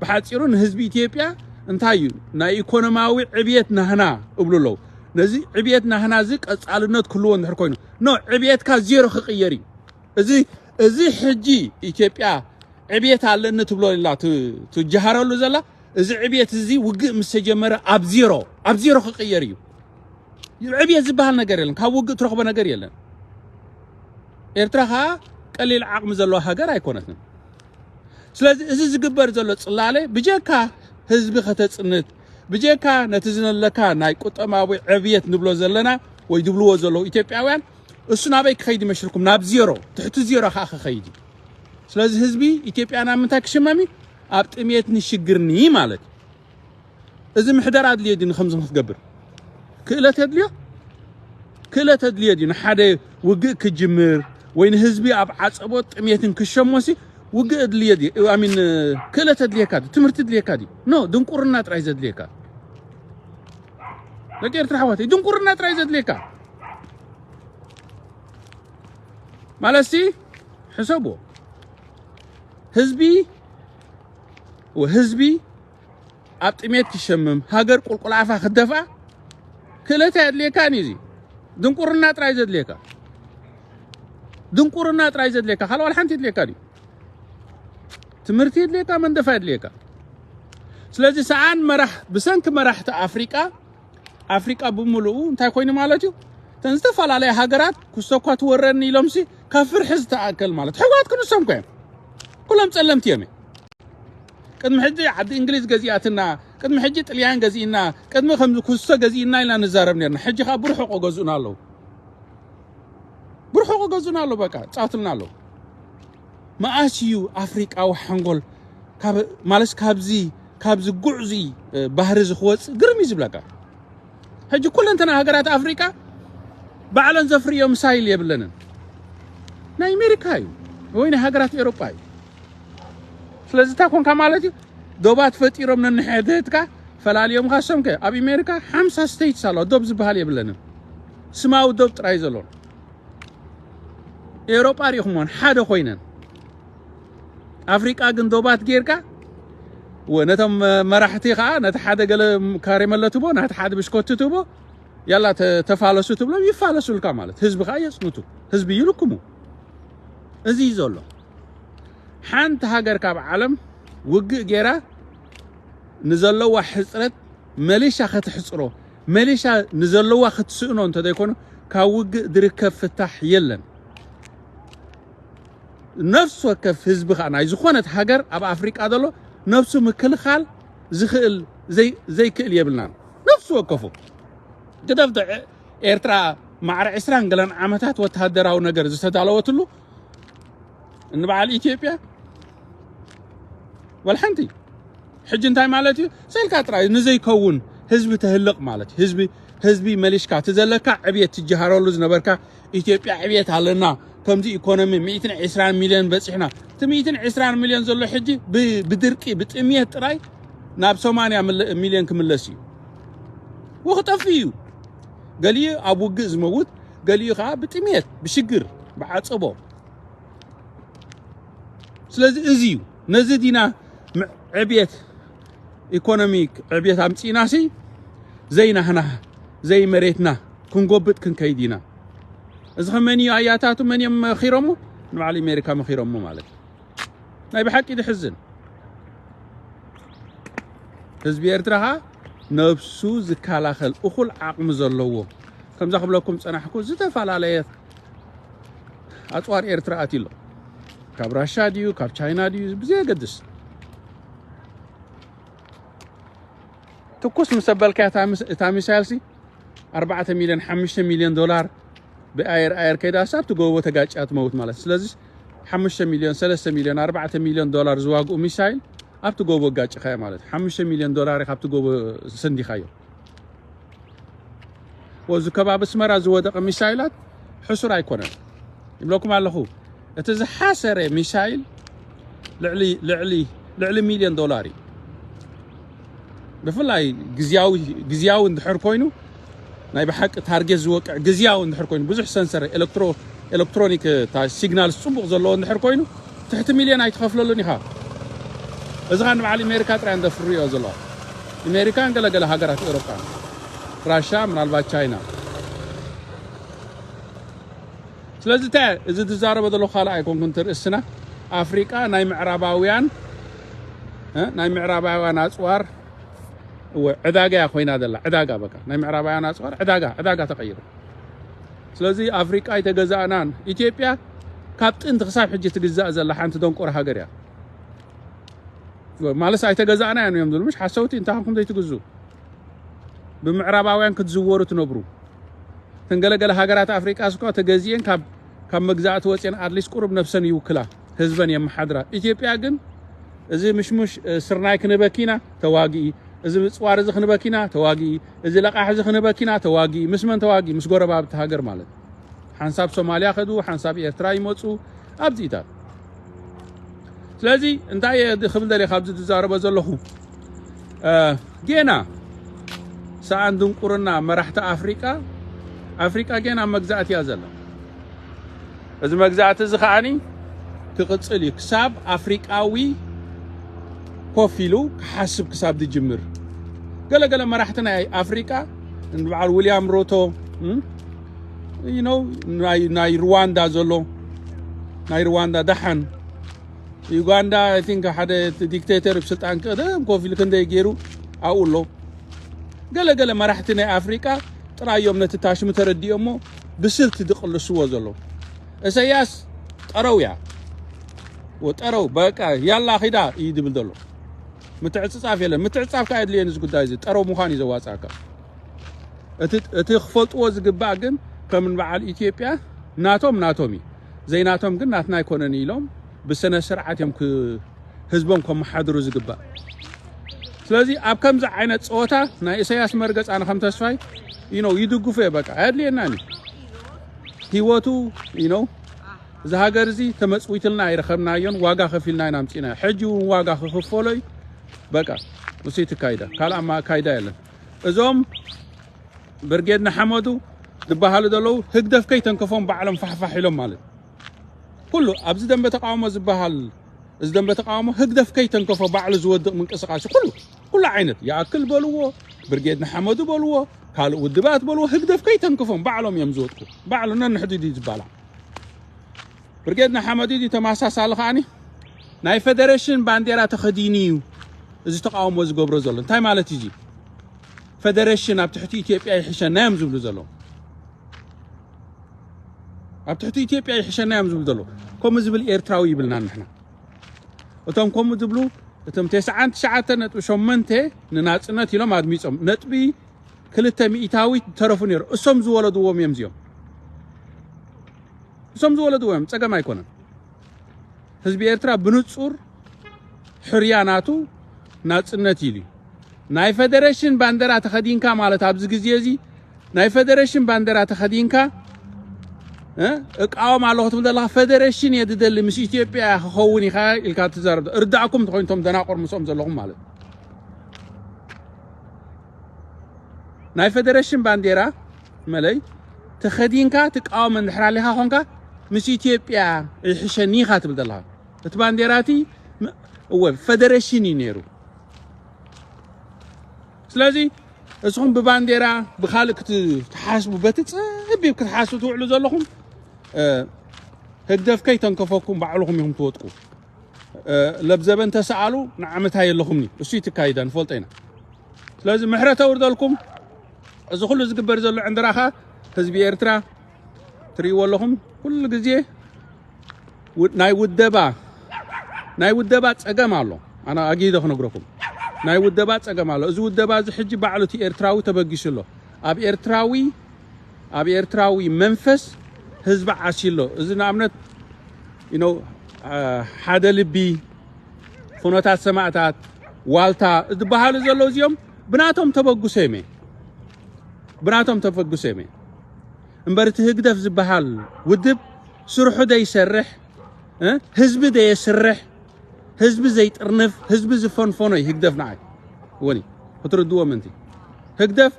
ብሓጺሩ ንህዝቢ ኢትዮጵያ እንታይ እዩ? ናይ ኢኮኖማዊ ዕብየት ናህና እብሉ ኣለዉ። ነዚ ዕብየት ናህና እዚ ቀጻልነት ክህልዎ እንድሕር ኮይኑ፣ ኖ፣ ዕብየትካ ዜሮ ክቕየር እዩ። እዚ፣ እዚ ሕጂ ኢትዮጵያ ዕብየት ኣለኒ ትብሎ ኢላ ት-፣ ትጀሃረሉ ዘላ፣ እዚ ዕብየት እዚ ውግእ ምስ ተጀመረ ኣብ ዜሮ፣ ኣብ ዜሮ ክቕየር እዩ። ዕብየት ዝበሃል ነገር የለን። ካብ ውግእ ትረኽቦ ነገር የለን። ኤርትራ ኸኣ ቀሊል ዓቕሚ ዘለዋ ሃገር ኣይኮነትን። ስለዚ እዚ ዝግበር ዘሎ ጽላለ ብጀካ ህዝቢ ከተጽንት፣ ብጀካ ነቲ ዝነለካ ናይ ቁጠባዊ ዕብየት ንብሎ ዘለና ወይ ዝብልዎ ዘለዉ ኢትዮጵያውያን፣ እሱ ናበይ ክኸይድ ይመስልኩም? ናብ ዜሮ፣ ትሕቲ ዜሮ ኸኣ ክኸይድ እዩ። ስለዚ ህዝቢ ኢትዮጵያ ናብ ምንታይ ክሽመም እዩ? ኣብ ጥሜትን ሽግርን ማለት እዩ። እዚ ምሕደራ ኣድልዮ ድዩ ንከምዚ ንክትገብር? ክእለት የድልዮ? ክእለት ኣድልዮ ድዩ ንሓደ ውግእ ክጅምር ወይ ንህዝቢ ኣብ ዓጸቦት ጥሜትን ክሸሞሲ ውግእ ኣድልዮ ድዩ? ኣሚን፣ ክእለት ኣድልየካ ድዩ? ትምህርቲ ኣድልየካ ድዩ? ኖ፣ ድንቁርና ጥራይ ዘድልየካ። ደቂ ኤርትራ ኣሕዋተይ፣ ድንቁርና ጥራይ ዘድልየካ። ማለትሲ፣ ሕሰብዎ። ህዝቢ፣ ወ-፣ ህዝቢ ኣብ ጥሜት ክሸምም፣ ሃገር ቁልቁል ኣፋ ክደፍኣ ክእለት ኣየድልየካን እዩ። እዚ ድንቁርና ጥራይ ዘድልየካ፣ ድንቁርና ጥራይ ዘድልየካ፣ ካልእ ዋላ ሓንቲ የድልየካ ድዩ? ትምህርቲ የድልየካ፣ መንደፋ የድልየካ። ስለዚ ሰኣን መራሕ-፣ ብሰንኪ መራሕቲ ኣፍሪቃ፣ ኣፍሪቃ ብምሉኡ እንታይ ኮይኑ ማለት እዩ? እተን ዝተፈላለያ ሃገራት ክስቶ እኳ ትወረኒ ኢሎምሲ ካብ ፍርሒ ዝተኣከል ማለት። ሕዋት ክንሶም ኮ እዮም። ኩሎም ጸለምቲ እዮም። ቅድሚ ሕጂ ዓዲ እንግሊዝ ገዚኣትና፣ ቅድሚ ሕጂ ጥልያን ገዚእና፣ ቅድሚ ከምዚ ኩስቶ ገዚእና ኢልና ንዛረብ ነርና። ሕጂ ኸኣ ብርሑቕ ገዝኡና ኣለዉ። ብርሑቕ ገዝኡና ኣለዉ፣ በቃ ጻውትልና ኣለዉ። መኣስ እዩ ኣፍሪቃዊ ሓንጎል ካብ፣ ማለት ካብዚ፣ ካብዚ ጉዕዙይ፣ እ፣ ባህሪ እዚ ክወጽእ ግርም እዩ ዝብለካ። ሕጂ ኩለንተና ሃገራት ኣፍሪቃ ባዕለን ዘፍርዮ ሚሳይል የብለንን። ናይ ኣሜሪካ እዩ ወይ ናይ ሃገራት ኤውሮጳ እዩ። ስለዚ እንታይ ኮንካ ማለት እዩ? ዶባት ፈጢሮም ነንሕድህድካ ፈላልዮም ካሶምከ ኣብ ኣሜሪካ ሓምሳ ስቴትስ ኣለዋ። ዶብ ዝበሃል የብለንን። ስማዊ ዶብ ጥራይ ዘሎ። ኤውሮጳ ሪኢኹምወን ሓደ ኮይነን። ኣፍሪቃ ግን ዶባት ጌርካ ወ-፣ ነቶም መራሕቲ ኸኣ ነቲ ሓደ ገለ ካሬመለ ትቦ፣ ነቲ ሓደ ብሽኮቲ ትቦ፣ ያላ ተ-፣ ተፋለሱ ትብሎም፣ ይፋለሱልካ ማለት። ህዝቢ ኸኣ የጽንቱ። ህዝቢ ይልክሙ። እዚ እዩ ዘሎ። ሓንቲ ሃገር ካብ ዓለም ውግእ ጌራ ንዘለዋ ሕጽረት መሊሻ ከተሕጽሮ፣ መሊሻ ንዘለዋ ክትስእኖ እንተዘይኮነ፣ ካብ ውግእ ዝርከብ ፍታሕ የለን። ነፍሲ ወከፍ ህዝቢ ኸኣ ናይ ዝኾነት ሃገር ኣብ ኣፍሪቃ ዘሎ ነፍሱ ምክልኻል ዝኽእል ዘይ-፣ ዘይክእል የብልናን። ነፍሲ ወከፉ ግደፍ ዶ ኤ-፣ ኤርትራ ማዕረ ዕስራን ገለን ዓመታት ወተሃደራዊ ነገር ዝተዳለወትሉ፣ ንበዓል ኢትዮጵያ ወላ ሓንቲ። ሕጂ እንታይ ማለት እዩ? ሰልካ ጥራይ ንዘይከውን ህዝቢ ተህልቕ ማለት እዩ። ህዝቢ ህዝቢ መሊሽካ እቲ ዘለካ ዕብየት ትጀሃረሉ ዝነበርካ ኢትዮጵያ ዕብየት ኣለና፣ ከምዚ ኢኮኖሚ ሚእትን ዕስራን ሚልዮን በፂሕና። እቲ ሚእትን ዕስራን ሚልዮን ዘሎ ሕጂ ብ- ብድርቂ ብጥምየት ጥራይ ናብ ሰማንያ ሚልዮን ክምለስ እዩ። ወክጠፍእ እዩ። ገሊኡ ኣብ ውግእ ዝመውት፣ ገሊኡ ከዓ ብጥምየት ብሽግር ብዓፀቦ። ስለዚ እዚ እዩ። ነዚ ዲና ዕብየት ኢኮኖሚክ ዕብየት ኣምፂእናሲ ዘይናህና ዘይመሬትና ክንጎብጥ ክንከይድ ኢና። እዚ ከመን እዩ ኣያታቱ መን እዮም መኺሮሞ? ንባዕሊ ኣሜሪካ መኺሮሞ ማለት እዩ። ናይ ብሓቂ ድሕዝን። ህዝቢ ኤርትራ ኸዓ ነብሱ ዝከላኸል እኹል ዓቕሚ ዘለዎ፣ ከምዛ ክብለኩም ዝጸናሕኩ ዝተፈላለየ ኣጽዋር ኤርትራ ኣትዩ ኣሎ። ካብ ራሻ ድዩ ካብ ቻይና ድዩ ብዘየገድስ፣ ትኩስ ምስ ኣበልካያ እታ ሚሳይል ሲ ኣርባዕተ ሚልዮን ሓሙሽተ ሚልዮን ዶላር ብኣየር ኣየር ከይዳ ሳብ ትጎቦ ተጋጭያ ትመውት ማለት። ስለዚ ሓሙሽተ ሚልዮን ሰለስተ ሚልዮን ኣርባዕተ ሚልዮን ዶላር ዝዋግኡ ሚሳይል ኣብቲ ጎቦ ኣጋጭኻዮ ማለት። ሓሙሽተ ሚልዮን ዶላር ኢኻ ኣብቲ ጎቦ ሰንዲኻዮ። ወዚ ከባቢ ኣስመራ ዝወደቐ ሚሳይላት ሕሱር ኣይኮነን ይብለኩም ኣለኹ። እቲ ዝሓሰረ ሚሳይል ልዕሊ ልዕሊ ልዕሊ ሚልዮን ዶላር እዩ። ብፍላይ ግዝያዊ ግዝያዊ እንድሕር ኮይኑ ናይ ብሓቂ ታርጌት ዝወቅዕ ግዝያዊ እንድሕር ኮይኑ ብዙሕ ሰንሰር ኤሌክትሮ ኤሌክትሮኒክ እታ ሲግናል ጽቡቕ ዘለዎ እንድሕር ኮይኑ ትሕቲ ሚልዮን ኣይትኸፍለሉን ኢኻ። እዚ ኸኣ ንበዓል ኣሜሪካ ጥራይ እንደ ፍርዮ ዘለዋ ኣሜሪካን ገለገለ ሃገራት ኤውሮጳ ራሻ ምናልባት ቻይና። ስለዚ እንታይ እዚ ዝዛረበ ዘሎ ካልእ ኣይኮንኩን ትርእስና ኣፍሪቃ ናይ ምዕራባውያን እ፣ ናይ ምዕራባውያን ኣጽዋር እወ ዕዳጋ እያ ኮይና ዘላ። ዕዳጋ በቃ ናይ ምዕራባውያን ኣጽዋር ዕዳጋ ዕዳጋ ተቐይሩ። ስለዚ ኣፍሪቃ ኣይተገዛእናን። ኢትዮጵያ ካብ ጥንቲ ክሳብ ሕጂ ትግዛእ ዘላ ሓንቲ ደንቆሮ ሃገር እያ። ማለት ኣይተገዛእናያን እዮም ዝብሉ ምሽ ሓሰውቲ እንታይ ኮንኩም ዘይትግዙ? ብምዕራባውያን ክትዝወሩ ትነብሩ። እተን ገለገለ ሃገራት ኣፍሪቃ እስኳ ተገዚኤን ካብ ካብ መግዛእቲ ወፅየን ኣትሊስት ቁሩብ ነብሰን ይውክላ፣ ህዝበን የመሓድራ። ኢትዮጵያ ግን እዚ ምሽሙሽ እ፣ ስርናይ ክንበኪና ተዋጊኢ፣ እዚ ምፅዋር እዚ ክንበኪና ተዋጊኢ፣ እዚ ለቃሕ እዚ ክንበኪና ተዋጊኢ። ምስ መን ተዋጊኢ? ምስ ጎረባብቲ ሃገር ማለት ሓንሳብ ሶማልያ ከዱ፣ ሓንሳብ ኤርትራ ይመፁ ኣብዚኢታት። ስለዚ እንታይ እየ ክብል ደልየ ካብዚ ዝዛረቦ ዘለኹ እ፣ ጌና ሰኣን ድንቁርና መራሕቲ ኣፍሪቃ ኣፍሪቃ ጌና መግዛእቲ እያ ዘላ። እዚ መግዛእቲ እዚ ከዓኒ ክቕጽል እዩ ክሳብ ኣፍሪቃዊ ኮፍ ኢሉ ክሓስብ ክሳብ ዝጅምር። ገለገለ መራሕቲ ናይ ኣፍሪቃ ንበዓል ዊልያም ሮቶ እም፣ you know፣ ናይ ናይ ሩዋንዳ ዘሎ ናይ ሩዋንዳ ደሓን ዩጋንዳ I think ሓደ ዲክቴተር ብ ስልጣን ቀደም ኮፍ ኢሉ ክንደይ ገይሩ ኣብኡ ኣሎ። ገለ ገለ መራሕቲ ናይ ኣፍሪቃ ጥራይ እዮም ነቲ ታሽሙ ተረዲኦሞ ብስልቲ ዝቕልስዎ ዘሎ። እሰያስ ጠረው እያ ወጠረው በቃ ያላ ኺዳ እዩ ዝብል ዘሎ። ምትዕጽጻፍ የለን። ምትዕጻፍ ከኣ የድልየን እዚ ጉዳይ እዚ ጠረው ምዃን እዩ ዘዋጻካ። እቲ እቲ ክፈልጥዎ ዝግባእ ግን ከም በዓል ኢትዮጵያ ናቶም ናቶም እዩ ዘይናቶም ግን ናትና ኣይኮነን ኢሎም ብስነ ስርዓት እዮም ክ- ህዝቦም ከመሓድሩ ዝግባእ። ስለዚ ኣብ ከምዚ ዓይነት ፀወታ ናይ ኢሳያስ መርገፅ ኣነ ከም ተስፋይ you know ይድግፎ እየ በቃ ኣየድልየናን እዩ። ህይወቱ you know እዚ ሃገር እዚ ተመፅዊትልና ኣይረኸብናዮን ዋጋ ከፊልና ኢና ኣምፂና ሕጂ እውን ዋጋ ክኽፈሎ እዩ። በቃ እሱ ትካይዳ ካልእ ኣማ ካይዳ የለን። እዞም ብርጌድ ንሓመዱ ዝበሃሉ ዘለዉ ህግደፍ ከይተንከፎም ባዕሎም ፋሕፋሕ ኢሎም ማለት ኩሉ ኣብዚ ደንበ ተቃውሞ ዝበሃል እዚ ደንበ ተቃውሞ ህግደፍ ከይተንከፎ ባዕሉ ዝወድቕ ምንቅስቃሴ ኩሉ ኩሉ ዓይነት ይኣክል በልዎ ብርጌድ ንሓመዱ በልዎ ካልእ ውድባት በልዎ ህግደፍ ከይተንክፎም ባዕሎም እዮም ዝወድቁ። ባዕሉ ነንሕድዱ እዩ ዝበላ። ብርጌድ ንሓመዱ እዩ ተመሳሳሊ ከዓኒ ናይ ፌደሬሽን ባንዴራ ተኸዲኑ እዩ እዚ ተቃውሞ ዝገብሮ ዘሎ እንታይ ማለት እዩ? ፌደሬሽን ኣብ ትሕቲ ኢትዮጵያ ይሕሸና እዮም ዝብሉ ዘለዉ። ኣብ ትሕቲ ኢትዮጵያ ይሕሸና እዮም ዝብሉ ዘለዉ። ከምኡ ዝብል ኤርትራዊ ይብልና ንሕና። እቶም ከምኡ ዝብሉ እቶም ተስዓን ትሽዓተ ነጥቢ ሸሞንተ ንናጽነት ኢሎም ኣድሚጾም ነጥቢ ክልተ ሚእታዊት ዝተረፉ ነይሩ። እሶም ዝወለድዎም እዮም እዚኦም። እሶም ዝወለድዎም እዮም። ጸገም ኣይኮነን። ህዝቢ ኤርትራ ብንጹር ሕርያ ናቱ ናጽነት ኢሉ እዩ። ናይ ፈደረሽን ባንዴራ ተኸዲንካ ማለት ኣብዚ ግዜ እዚ ናይ ፈደረሽን ባንዴራ ተኸዲንካ እ፣ እቃወም ኣለኹ ትብል ዘለኻ፣ ፈደረሽን እየ ዝደሊ፣ ምስ ኢትዮጵያ ክኸውን ኢኻ ኢልካ ትዛረብ። እርዳእኩም እንተኾይኑ እቶም ደናቆር ምስኦም ዘለኹም ማለት እዩ። ናይ ፈደረሽን ባንዴራ መለይ ተኸዲንካ ትቃወም እንድሕር ኣሊኻ ኾንካ ምስ ኢትዮጵያ ይሕሸኒ ኢኻ ትብል ዘለኻ። እቲ ባንዴራ እቲ ም-፣ እወ ፈደረሽን እዩ ነይሩ። ስለዚ እስኹም ብባንዴራ ብኻልእ ክትሓስቡ፣ በቲ ጸቢብ ክትሓስቡ ትውዕሉ ዘለኹም፣ እ፣ ህግደፍ ከይተንከፈኩም ባዕልኹም ኢኹም ትወጥቁ። እ፣ ለብዘበን ተሰኣሉ ንዓመታ የለኹምኒ። እሱ ይትካይዳ ንፈልጦ ኢና። ስለዚ ምሕረት ኣውርደልኩም። እዚ ኩሉ ዝግበር ዘሎ ዕንድራኻ ህዝቢ ኤርትራ ትርእይዎ ኣለኹም። ኩሉ ግዜ ው-፣ ናይ ውደባ፣ ናይ ውደባ ጸገም ኣሎ። ኣነ ኣጊደ ክነግረኩም። ናይ ውደባ ጸገም ኣሎ። እዚ ውደባ እዚ ሕጂ ባዕሉ እቲ ኤርትራዊ ተበጊሱ ኣሎ። ኣብ ኤርትራዊ፣ ኣብ ኤርትራዊ መንፈስ ህዝቢ ዓስዩ ኣሎ። እዚ ንኣብነት፣ you know፣ አ፣ ሓደ ልቢ፣ ፍኖታት ሰማእታት፣ ዋልታ ዝበሃሉ ዘለዉ እዚኦም ብናቶም ተበግሶ እዮም። ብናቶም ተበግሶ እዮም። እምበር እቲ ህግደፍ ዝበሃል ውድብ ስርሑ ደይሰርሕ፣ እ፣ ህዝቢ ደየስርሕ፣ ህዝቢ ዘይጥርንፍ፣ ህዝቢ ዝፈንፈኖ እዩ ህግደፍ ንዓይ። ወኒ ክትርድዎ ምእንቲ። ህግደፍ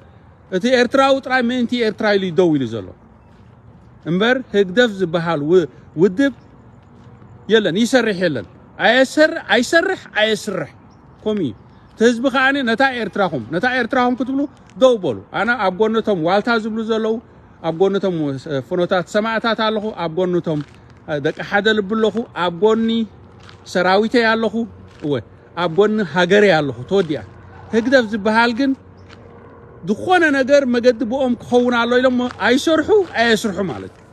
እቲ ኤርትራዊ ጥራይ ምእንቲ ኤርትራ ኢሉ ደው ኢሉ ዘሎ። እምበር ህግደፍ ዝበሃል ው-፣ ውድብ የለን፣ ይሰርሕ የለን። ኣየሰር-፣ ኣይሰርሕ፣ ኣየስርሕ። ከምኡ እዩ። እቲ ህዝቢ ከኣ ነታ ኤርትራኹም፣ ነታ ኤርትራኹም ክትብሉ ደው በሉ። ኣነ ኣብ ጎነቶም ዋልታ ዝብሉ ዘለዉ፣ ኣብ ጎነቶም ፍኖታት ሰማእታት ኣለኹ፣ ኣብ ጎነቶም ደቂ ሓደ ልቢ ኣለኹ፣ ኣብ ጎኒ ሰራዊተይ ኣለኹ። እወ፣ ኣብ ጎኒ ሃገረይ ኣለኹ። ተወዲኣ። ህግደፍ ዝበሃል ግን ዝኾነ ነገር መገዲ ብኦም ክኸውን ኣሎ ኢሎም ኣይሰርሑ፣ ኣየስርሑ ማለት እዩ።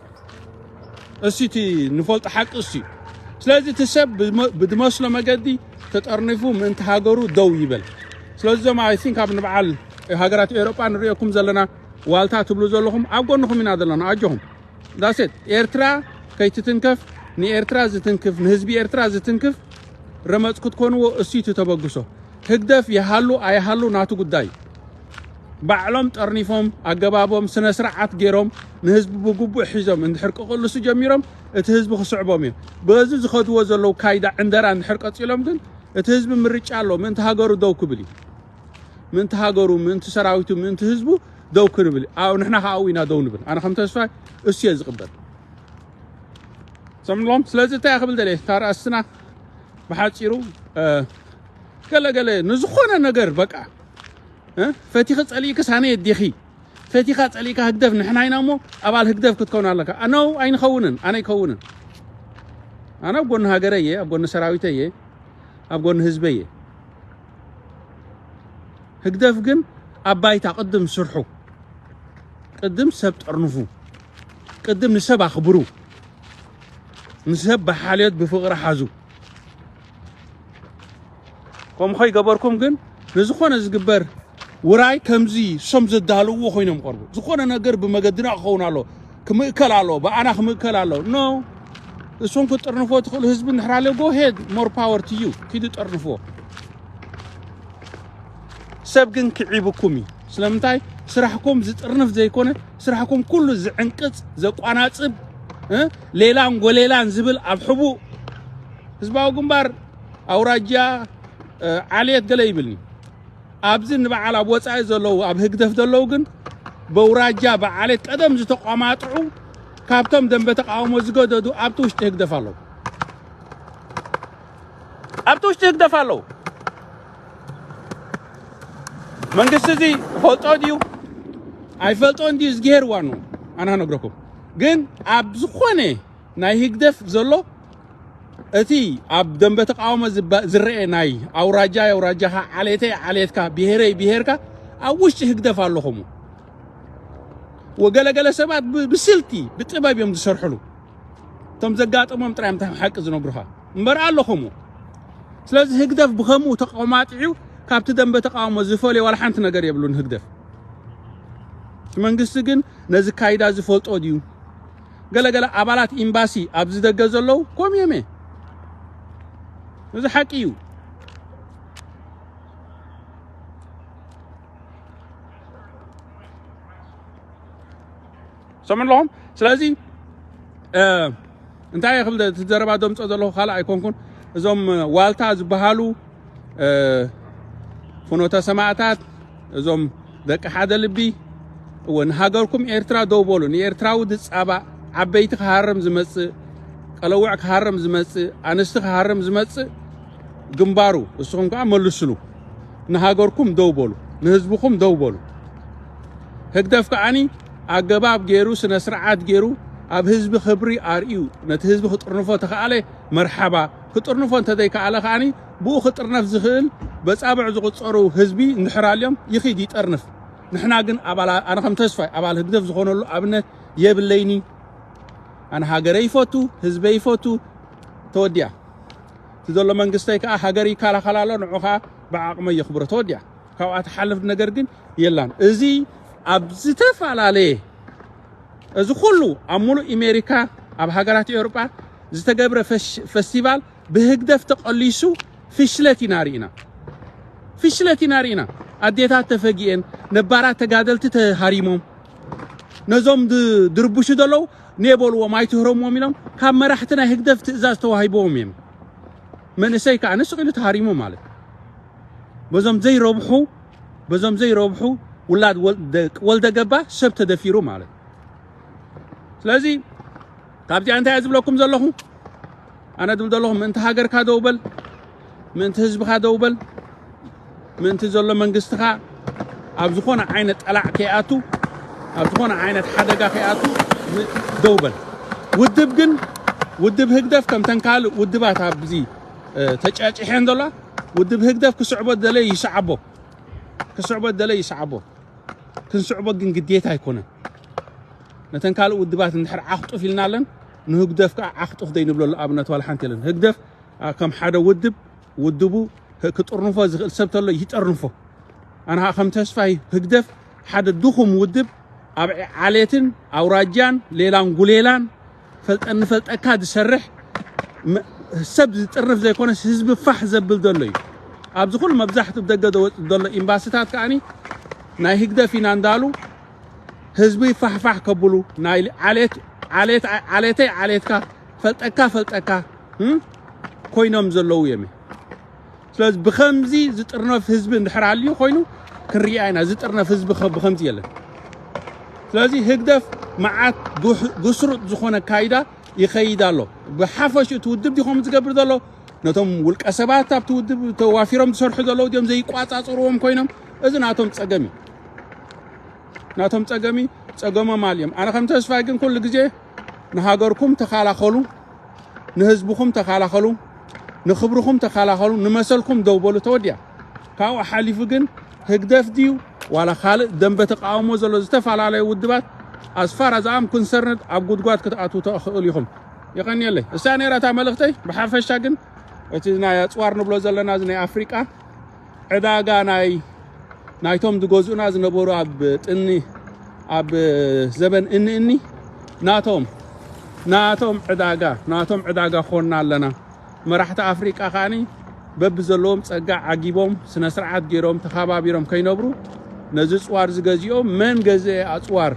እሱ እቲ ንፈልጦ ሓቂ እሱ እዩ። ስለዚ እቲ ሰብ ብመ-፣ ብድመስሎ መገዲ ተጠርኒፉ ምእንቲ ሃገሩ ደው ይበል። ስለዚ እዞም፣ I think፣ ኣብ ንበዓል ሃገራት ኤውሮጳ ንሪኦኩም ዘለና ዋልታ ትብሉ ዘለኹም ኣብ ጎንኹም ኢና ዘለና። ኣጆኹም። That's it። ኤርትራ ከይትትንከፍ፣ ንኤርትራ ዝትንክፍ፣ ንህዝቢ ኤርትራ ዝትንክፍ ረመጽ ክትኮንዎ እሱ እዩ እቲ ተበግሶ። ህግደፍ ይሃሉ ኣይሃሉ ናቱ ጉዳይ። ባዕሎም ጠርኒፎም፣ ኣገባቦም፣ ስነ ስርዓት ገይሮም፣ ንህዝቢ ብግቡእ ሒዞም እንድሕር ክቕልሱ ጀሚሮም፣ እቲ ህዝቢ ክስዕቦም እዩ። በዚ ዝኸድዎ ዘለዉ ካይዳ ዕንደራ እንድሕር ቀጺሎም ግን፣ እቲ ህዝቢ ምርጫ ኣለዎ። ምእንቲ ሃገሩ ደው ክብል እዩ። ምእንቲ ሃገሩ፣ ምእንቲ ሰራዊቱ፣ ምእንቲ ህዝቡ ደው ክንብል። ኣው ንሕና ከኣ ኣብኡ ኢና ደው ንብል። ኣነ ከም ተስፋይ እሱ እየ ዝቕበል። ሰምዕሎም። ስለዚ እንታይ እየ ክብል ደልየ? እታ ርእስና ብሓጺሩ፣ እ፣ ገለ ገለ ንዝኾነ ነገር በቃ፣ እ፣ ፈቲኺ ጸሊእኪ ሳነ የዲኺ፣ ፈቲኻ ጸሊእካ ህግደፍ ንሕና ኢና እሞ ኣባል ህግደፍ ክትከውን ኣለካ። ኖ፣ ኣይንኸውንን፣ ኣነ ኣይከውንን። ኣነ ኣብ ጎኒ ሃገረይ እየ፣ ኣብ ጎኒ ሰራዊተይ እየ፣ ኣብ ጎኒ ህዝበይ እየ። ህግደፍ ግን ኣብ ባይታ ቅድም ስርሑ፣ ቅድም ሰብ ጠርንፉ፣ ቅድም ንሰብ ኣኽብሩ፣ ንሰብ ብሓልዮት ብፍቕሪ ሓዙ። ከምኡ ከይገበርኩም ግን ንዝኾነ ዝግበር ውራይ ከምዚ እሶም ዘዳልውዎ ኮይኖም ይቐርቡ። ዝኾነ ነገር ብመገድና ክኸውን ኣሎ፣ ክምእከል ኣሎ፣ ብኣና ክምእከል ኣሎ። ኖ፣ እሶም ክትጥርንፎ ትኽእሉ ህዝቢ እንድሕር ኣሎ፣ go ahead, more power to you፣ ኪዱ ጠርንፍዎ። ሰብ ግን ክዒብኩም እዩ። ስለምንታይ? ስራሕኩም ዝጥርንፍ ዘይኮነ፣ ስራሕኩም ኩሉ ዝዕንቅጽ፣ ዘቋናጽብ፣ እ፣ ሌላን ጎሌላን ዝብል ኣብ ሕቡእ ህዝባዊ ግንባር ኣውራጃ፣ እ፣ ዓሌት ገለ ይብልኒ። ኣብዚ ንበዓል ኣብ ወጻኢ ዘለዉ፣ ኣብ ህግደፍ ዘለዉ ግን በውራጃ ብዓሌት ቀደም ዝተቋማጥዑ ካብቶም ደንበ ተቃውሞ ዝገደዱ ኣብቲ ውሽጢ ህግደፍ ኣለዉ። ኣብቲ ውሽጢ ህግደፍ ኣለዉ። መንግስቲ እዚ ፈልጦ ድዩ ኣይፈልጦን ድዩ እዝግሄር ዋኑ ኣና ነግረኩም። ግን ኣብ ዝኾነ ናይ ህግደፍ ዘሎ እቲ ኣብ ደንበ ተቃውሞ ዝባ-፣ ዝረአ ናይ ኣውራጃ ኣውራጃኻ፣ ዓሌተይ ዓሌትካ፣ ብሄረይ ብሄርካ ኣብ ውሽጢ ህግደፍ ኣለኹም። ወገለገለ ሰባት ብ-፣ ብስልቲ ብጥበብ እዮም ዝሰርሕሉ። እቶም ዘጋጠሞም ጥራይ እዮም ሓቂ ዝነግሩኻ እምበር ኣለኹም። ስለዚ ህግደፍ ብኸምኡ ተቆማጢዑ ካብቲ ደንበ ተቃውሞ ዝፈልዮ ዋላ ሓንቲ ነገር የብሉን ህግደፍ። እቲ መንግስቲ ግን ነዚ ካይዳ ዝፈልጦ ድዩ? ገለገለ ኣባላት ኤምባሲ ኣብዚ ደገ ዘለዉ ከምኡ እዮም። እዚ ሓቂ እዩ። ሰምዑ ኣለኹም። ስለዚ እንታይ ክብል እቲ ዘረባ ደምፆ ዘለኹ ካልእ ኣይኮንኩን። እዞም ዋልታ ዝበሃሉ ፍኖተ ሰማእታት፣ እዞም ደቂ ሓደ ልቢ፣ እወ፣ ንሃገርኩም ኤርትራ ደው በሉ። ንኤርትራዊ ዝጻባእ፣ ዓበይቲ ክሃርም ዝመጽእ፣ ቀለውዕ ክሃርም ዝመጽእ፣ ኣንስቲ ክሃርም ዝመጽእ ግንባሩ፣ እስኹም ከኣ መልስሉ። ንሃገርኩም ደው በሉ፣ ንህዝብኹም ደው በሉ። ህግደፍ ከኣኒ ኣገባብ ገይሩ፣ ስነ ስርዓት ገይሩ፣ ኣብ ህዝቢ ክብሪ ኣርእዩ፣ ነቲ ህዝቢ ክጥርንፎ ተኸኣለ መርሓባ፣ ክጥርንፎ እንተዘይከኣለ ከኣኒ ብኡ ክጥርነፍ ዝኽእል በጻብዕ ዝቑጸሩ ህዝቢ እንድሕር ኣልዮም ይኺድ ይጠርንፍ። ንሕና ግን ኣባላ-፣ ኣነ ከም ተስፋይ ኣባል ህግደፍ ዝኾነሉ ኣብነት የብለይኒ። ኣነ ሃገረይ ይፈቱ፣ ህዝበይ ይፈቱ። ተወዲኣ። እቲ ዘሎ መንግስተይ ከኣ ሃገር ይከላኸል ኣሎ፣ ንዑ ከኣ ብዓቕመይ የኽብሮ። ተወዲኣ። ካብኣ ትሓልፍ ነገር ግን የላን። እዚ ኣብ ዝተፈላለየ፣ እዚ ኩሉ ኣብ ሙሉእ ኣሜሪካ፣ ኣብ ሃገራት ኤውሮጳ ዝተገብረ ፈሽ-፣ ፈስቲቫል ብህግደፍ ተቐሊሱ ፍሽለት ኢና ርኢና። ፍሽለት ኢና ርኢና። ኣዴታት ተፈጊኤን፣ ነባራት ተጋደልቲ ተሃሪሞም፣ ነዞም ድ-፣ ድርብሹ ዘለዉ ኔበልዎም ኣይትህረምዎም ኢሎም ካብ መራሕቲ ናይ ህግደፍ ትእዛዝ ተዋሂቦም እዮም። መንእሰይ ከኣ ንስቕ ኢሉ ተሃሪሙ ማለት። በዞም ዘይረብሑ፣ በዞም ዘይረብሑ ውላድ ወል-፣ ደቂ ወልደ ገባ ሰብ ተደፊሩ ማለት። ስለዚ ካብዚኣ እንታይ እየ ዝብለኩም ዘለኹ? ኣነ ዝብል ዘለኹ ምእንቲ ሃገርካ ደው በል፣ ምእንቲ ህዝብኻ ደው በል፣ ምእንቲ ዘሎ መንግስትኻ ኣብ ዝኾነ ዓይነት ጠላዕ ከይኣቱ፣ ኣብ ዝኾነ ዓይነት ሓደጋ ከይኣቱ ም-፣ ደው በል። ውድብ ግን፣ ውድብ ህግደፍ ከምተን ካልእ ውድባት ኣብዚ፣ እ፣ ተጫጭሐን ዘላ፣ ውድብ ህግደፍ ክስዕቦ ደለየ ይስዓቦ፣ ክስዕቦ ደለየ ይስዓቦ። ክንስዕቦ ግን ግዴታ ኣይኮነን። ነተን ካልእ ውድባት እንድሕር ዓኽጡፍ ኢልናለን፣ ንህግደፍ ከዓ ዓኽጡፍ ዘይንብለሉ ኣብነት ዋላ ሓንቲ የለን። ህግደፍ፣ ኣ፣ ከም ሓደ ውድብ፣ ውድቡ ህ-፣ ክጥርንፎ ዝኽእል ሰብ ተሎ ይጠርንፎ። ኣነ ከዓ ከም ተስፋይ ህግደፍ ሓደ ድኹም ውድብ ኣብ ዓ-፣ ዓሌትን ኣውራጃን ሌላን ጉሌላን ፈልጠኒ ፈልጠካ ዝሰርሕ መ-፣ ሰብ ዝጥርንፍ ዘይኮነስ ህዝቢ ፋሕ ዘብል ዘሎ እዩ። ኣብዚ ኩሉ መብዛሕትኡ ብደገ ዘወፅእ ዘሎ ኤምባሲታት ከኣኒ ናይ ህግደፍ ኢና እንዳሉ ህዝቢ ፋሕፋሕ ከብሉ ናይ ዓሌት፣ ዓሌት፣ ዓሌተይ ዓሌትካ ፈልጠካ ፈልጠካ፣ እም፣ ኮይኖም ዘለዉ እዮም። ስለዚ ብኸምዚ ዝጥርነፍ ህዝቢ እንድሕር ኣልዩ ኮይኑ ክንሪኣ ኢና። ዝጥርነፍ ህዝቢ ከ-፣ ብኸምዚ የለን። ስለዚ ህግደፍ መዓት ጉሕ-፣ ጉስሩጥ ዝኾነ ካይዳ ይኸይድ ኣሎ። ብሓፈሽኡ እቲ ውድብ ዲኹም ዝገብር ዘሎ፣ ነቶም ውልቀ ሰባት ኣብቲ ውድብ ተዋፊሮም ዝሰርሑ ዘለዉ ድዮም ዘይቋጻጽርዎም ኮይኖም? እዚ ናቶም ጸገም እዩ። ናቶም ጸገም እዩ፣ ጸገሞም ኣልዮም። ኣነ ከም ተስፋይ ግን ኩሉ ግዜ ንሃገርኩም ተኻላኸሉ፣ ንህዝብኹም ተኻላኸሉ፣ ንኽብርኹም ተኻላኸሉ፣ ንመሰልኩም ደው በሉ፣ ተወዲኣ። ካብኡ ሓሊፉ ግን ህግደፍ ድዩ ዋላ ካልእ ደንበ ተቃውሞ ዘሎ ዝተፈላለዩ ውድባት፣ as far as I'm concerned፣ ኣብ ጉድጓድ ክትኣትዉ ተኽእሉ ኢኹም። የቐንየለይ። እሳ ነይራ እታ መልእኽተይ። ብሓፈሻ ግን እቲ ናይ ኣጽዋር ንብሎ ዘለና እዚ ናይ ኣፍሪቃ ዕዳጋ ናይ፣ ናይቶም ዝገዝኡና ዝነበሩ ኣብ ጥኒ፣ ኣብ ዘበን እኒ እኒ ናቶም፣ ናቶም ዕዳጋ፣ ናቶም ዕዳጋ ኾንና ኣለና። መራሕቲ ኣፍሪቃ ከኣኒ በብዘለዎም ጸጋ ዓጊቦም፣ ስነ ስርዓት ገይሮም፣ ተኸባቢሮም ከይነብሩ ነዚ ጽዋር ዝገዚኦም መን ገዝአ ኣጽዋር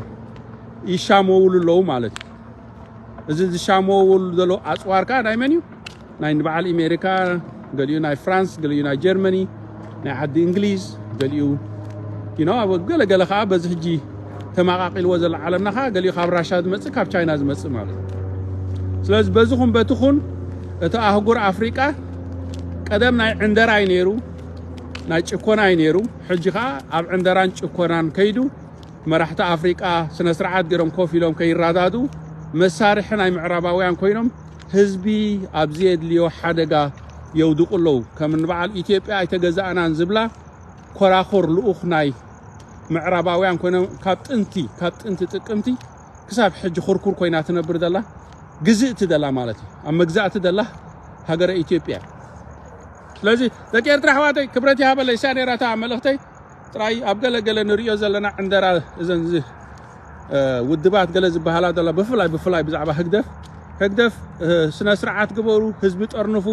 ይሻመውሉ ኣለዉ ማለት እዩ። እዚ ዝሻመውሉ ዘለዉ ኣጽዋር ከኣ ናይ መን እዩ? ናይ ንበዓል ኣሜሪካ፣ ገሊኡ ናይ ፍራንስ፣ ገሊኡ ናይ ጀርመኒ፣ ናይ ዓዲ እንግሊዝ፣ ገሊኡ፣ you know፣ ኣብ ገለ ገለ ከኣ በዚ ሕጂ ተመቓቒልዎ ዘሎ ዓለምና ከኣ ገሊኡ ካብ ራሻ ዝመጽእ፣ ካብ ቻይና ዝመጽእ ማለት እዩ። ስለዚ በዚ ኹን በቲ ኹን እቲ ኣህጉር ኣፍሪቃ ቀደም ናይ ዕንደራ እዩ ነይሩ፣ ናይ ጭኮና እዩ ነይሩ። ሕጂ ከኣ ኣብ ዕንደራን ጭኮናን ከይዱ መራሕቲ ኣፍሪቃ ስነ ስርዓት ገይሮም ኮፍ ኢሎም ከይራዳዱ መሳርሒ ናይ ምዕራባውያን ኮይኖም ህዝቢ ኣብ ዘየድልዮ ሓደጋ የውድቁ ኣለዉ። ከም ንበዓል ኢትዮጵያ ኣይተገዛእናን ዝብላ ኮራኹር ልኡኽ ናይ ምዕራባውያን ኮይኖም ካብ ጥንቲ፣ ካብ ጥንቲ ጥቅምቲ ክሳብ ሕጂ ኩርኩር ኮይና ትነብር ዘላ ግዝእቲ ዘላ ማለት እዩ። ኣብ መግዛእቲ ዘላ ሃገረ ኢትዮጵያ። ስለዚ ደቂ ኤርትራ ኣሕዋተይ ክብረት ይሃበለይ። እሳ ነይራ እታ መልእኽተይ። ጥራይ ኣብ ገለ ገለ ንሪኦ ዘለና ዕንደራ እዘን ዝ-፣ እ፣ ውድባት ገለ ዝበሃላ ዘላ ብፍላይ፣ ብፍላይ ብዛዕባ ህግደፍ፣ ህግደፍ፣ እ፣ ስነ ስርዓት ግበሩ፣ ህዝቢ ጠርንፉ፣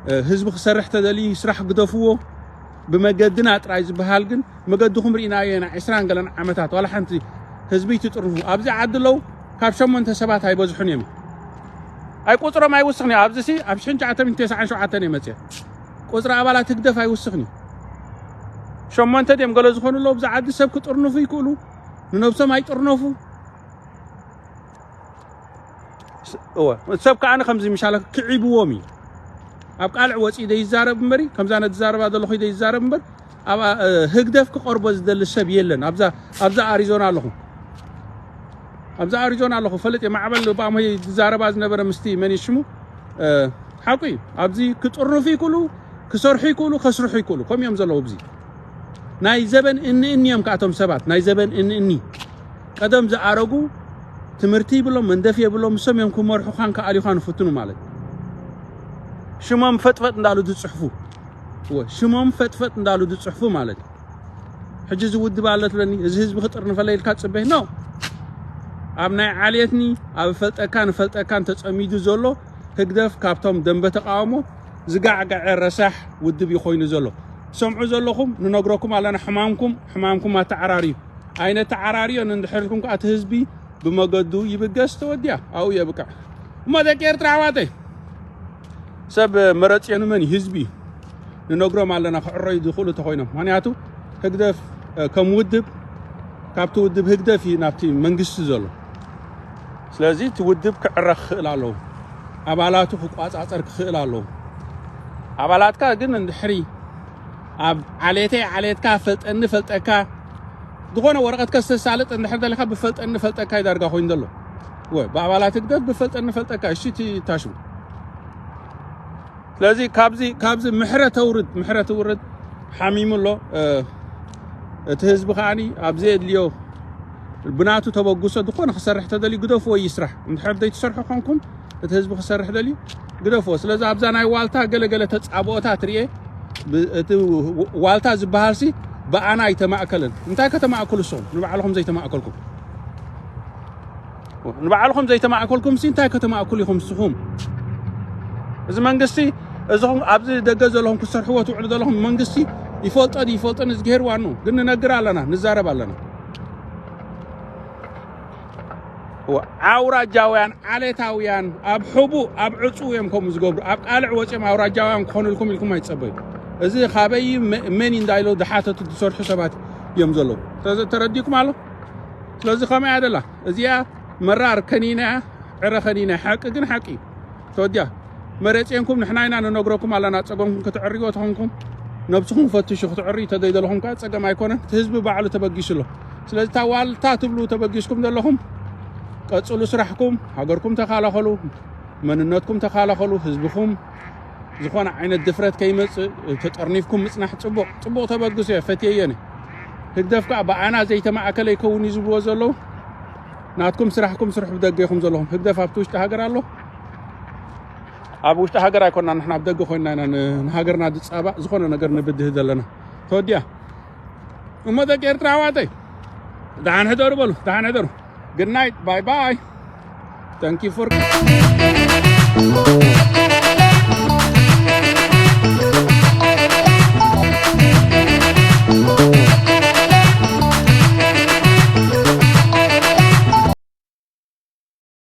እ፣ ህዝቢ ክሰርሕ ተደልዩ ስራሕ ግደፍዎ። ብመገድና ጥራይ ዝበሃል ግን መገድኹም ርኢናዮ ኢና። ዕስራን ገለን ዓመታት ዋላ ሓንቲ ህዝቢ ትጥርንፉ ኣብዚ ዓዲ ኣለዉ። ካብ ሸሞንተ ሰባት ኣይበዝሑን እዮም። ኣይ ቁፅሮም ኣይውስኽን እዩ። ኣብዚ ሲ ኣብ ሽሕን ትሽዓተ ሚእትን ተስዓን ሸውዓተን እየ መፅየ። ቁፅሪ ኣባላት ህግደፍ ኣይውስኽን እዩ። ሸሞንተ ድዮም ገለ ዝኾኑ ኣለዉ። ብዛ ዓዲ ሰብ ክጥርንፉ ይክእሉ፣ ንነብሶም ኣይጥርነፉ። ስ-፣ እወ፣ ሰብ ከኣ ከምዚ ምሻለ ክዒብዎም እዩ። ኣብ ቃልዕ ወፂኡ ደይዛረብ እምበሪ፣ ከምዛ ነዝዛረባ ዘለኹ ደይዛረብ እምበር፣ ኣብ፣ እ፣ ህግደፍ ክቐርቦ ዝደሊ ሰብ የለን። ኣብዛ፣ ኣብዛ ኣሪዞና ኣለኹ። ኣብዛ ኣሪዞና ኣለኹ። ፈልጥ እየ፣ ማዕበል ብኣሞይ ዝዛረባ ዝነበረ ምስቲ መን እዩ ሽሙ? እ፣ ሓቁ እዩ። ኣብዚ ክጥርንፉ ይክእሉ፣ ክሰርሑ ይክእሉ፣ ከስርሑ ይክእሉ። ከምኡ እዮም ዘለዉ ኣብዚ። ናይ ዘበን እኒ እኒ እዮም ከኣቶም ሰባት፣ ናይ ዘበን እኒ እኒ። ቀደም ዝኣረጉ ትምህርቲ ይብሎም፣ መንደፍ የብሎም፣ እሶም እዮም ክመርሑኻን ክኣልዩኻን ይፍትኑ ማለት። ሽሞም ፈጥፈጥ እንዳሉ ዝጽሕፉ። እወ፣ ሽሞም ፈጥፈጥ እንዳሉ ዝጽሕፉ ማለት። ሕጂ እዚ ውድብ ኣሎ ትብለኒ፣ እዚ ህዝቢ ክጥርንፈለይ ኢልካ ትጽበይ? ኖ። ኣብ ናይ ዓሌትኒ፣ ኣብ ፈልጠካን ፈልጠካን ተጸሚዱ ዘሎ ህግደፍ ካብቶም ደንበ ተቃውሞ ዝጋዕገዐ ረሳሕ ውድብ እዩ ኮይኑ ዘሎ። ትሰምዑ ዘለኹም፣ ንነግረኩም ኣለና፣ ሕማምኩም፣ ሕማምኩም ኣተዓራርዩ። ኣይነተዓራርዮን እንድሕር ኢልኩም ከኣ እቲ ህዝቢ ብመገዱ ይብገስ፣ ተወዲኣ፣ ኣብኡ የብቅዕ። እሞ ደቂ ኤርትራ ኣሕዋተይ፣ ሰብ መረጽ የኑ መን እዩ? ህዝቢ እዩ። ንነግሮም ኣለና ክዕረዩ ዝኽእሉ ተኾይኖም። ምኽንያቱ ህግደፍ፣ እ፣ ከም ውድብ፣ ካብቲ ውድብ ህግደፍ እዩ ናብቲ መንግስቲ ዘሎ። ስለዚ እቲ ውድብ ክዕረ ክኽእል ኣለዎ። ኣባላቱ ክቋጻጸር ክኽእል ኣለዎ። ኣባላትካ ግን እንድሕሪ ኣብ ዓሌተይ ዓሌትካ ፈልጠኒ ፈልጠካ ዝኾነ ወረቐት ከስተሳልጥ እንድሕር ደሊኻ ብፈልጠኒ ፈልጠካ እዩ ዳርጋ ኮይኑ ዘሎ። ወ-፣ ብኣባላት ህግደፍ ብፈልጠኒ ፈልጠካ፣ እሺ፣ እቲ ታሽሙ። ስለዚ ካብዚ፣ ካብዚ ምሕረት ተውርድ፣ ምሕረት ተውርድ ሓሚሙ ኣሎ። እ፣ እቲ ህዝቢ ከኣኒ ኣብ ዘየድልዮ ብናቱ ተበግሶ ዝኾነ ክሰርሕ ተደልዩ ግደፍዎ ይስራሕ። እንድሕር ዘይትሰርሑ ኮንኩም እቲ ህዝቢ ክሰርሕ ደልዩ ግደፍዎ። ስለዚ ኣብዛ ናይ ዋልታ ገለ ገለ ተጻብኦታት ርኤ፣ ብ-፣ እቲ ዋልታ ዝበሃልሲ ብኣና ኣይተማእከለን። እንታይ ከተማእክሉ ንስኹም? ንባዕልኹም ዘይተማእከልኩም። ንባዕልኹም ዘይተማእከልኩም ሲ እንታይ ከተማእክሉ ኢኹም ንስኹም? እዚ መንግስቲ፣ እዚኹም ኣብዚ ደገ ዘለኹም ክሰርሕዎ ትውዕሉ ዘለኹም መንግስቲ ይፈልጦ ድዩ ይፈልጦን እዝግሄር ዋኑ ግን ንነግር ኣለና፣ ንዛረብ ኣለና። እወ፣ ኣውራጃውያን፣ ዓሌታውያን፣ ኣብ ሕቡእ፣ ኣብ ዕጹው እዮም ከምኡ ዝገብሩ። ኣብ ቃልዕ ወጺኦም ኣውራጃውያን ክኾኑልኩም ኢልኩም ኣይትጸበዩ። እዚ ካበይ መ-፣ መን እዩ እንዳኢሉ ዝሓተቱ ዝሰርሑ ሰባት እዮም ዘለዉ። ተዘ-፣ ተረዲእኩም ኣሎ? ስለዚ ከመይ እያ ደላ? እዚኣ መራር ከኒና እያ፣ ዕረ ከኒና እያ። ሓቂ ግን ሓቂ እዩ። ተወዲኣ። መሬጽ የንኩም ንሕና ኢና ንነግረኩም ኣለና። ጸገምኩም ክትዕርይዎ ተኾንኩም ነብስኹም ፈትሹ። ክትዕርዩ ተደይደለኹም ከኣ ጸገም ኣይኮነን። እቲ ህዝቢ ባዕሉ ተበጊሱ ኣሎ። ስለዚ እታ ዋልታ ትብሉ ተበጊስኩም ዘለኹም ቀጽሉ ስራሕኩም፣ ሃገርኩም ተኻላኸሉ፣ መንነትኩም ተኻላኸሉ፣ ህዝብኹም ዝኾነ ዓይነት ድፍረት ከይመጽእ ተጠርኒፍኩም ምጽናሕ ጽቡቕ፣ ጽቡቕ ተበግሶ እየ፣ ፈትየዮ እየ። ህግደፍ ከኣ ብኣና ዘይተማእከለ ይከውን እዩ ዝብልዎ ዘለዉ። ናትኩም ስራሕኩም ስርሑ ብደገ ኢኹም ዘለኹም። ህግደፍ ኣብቲ ውሽጢ ሃገር ኣሎ። ኣብ ውሽጢ ሃገር ኣይኮንና ንሕና ኣብ ደገ ኮይንና ኢና ን-፣ ንሃገርና ዝጻባእ ዝኾነ ነገር ንብድህ ዘለና። ተወዲኣ። እሞ ደቂ ኤርትራ ኣሕዋተይ፣ ደሓን ሕደሩ በሉ፣ ደሓን ሕደሩ። Good night, bye bye. Thank you for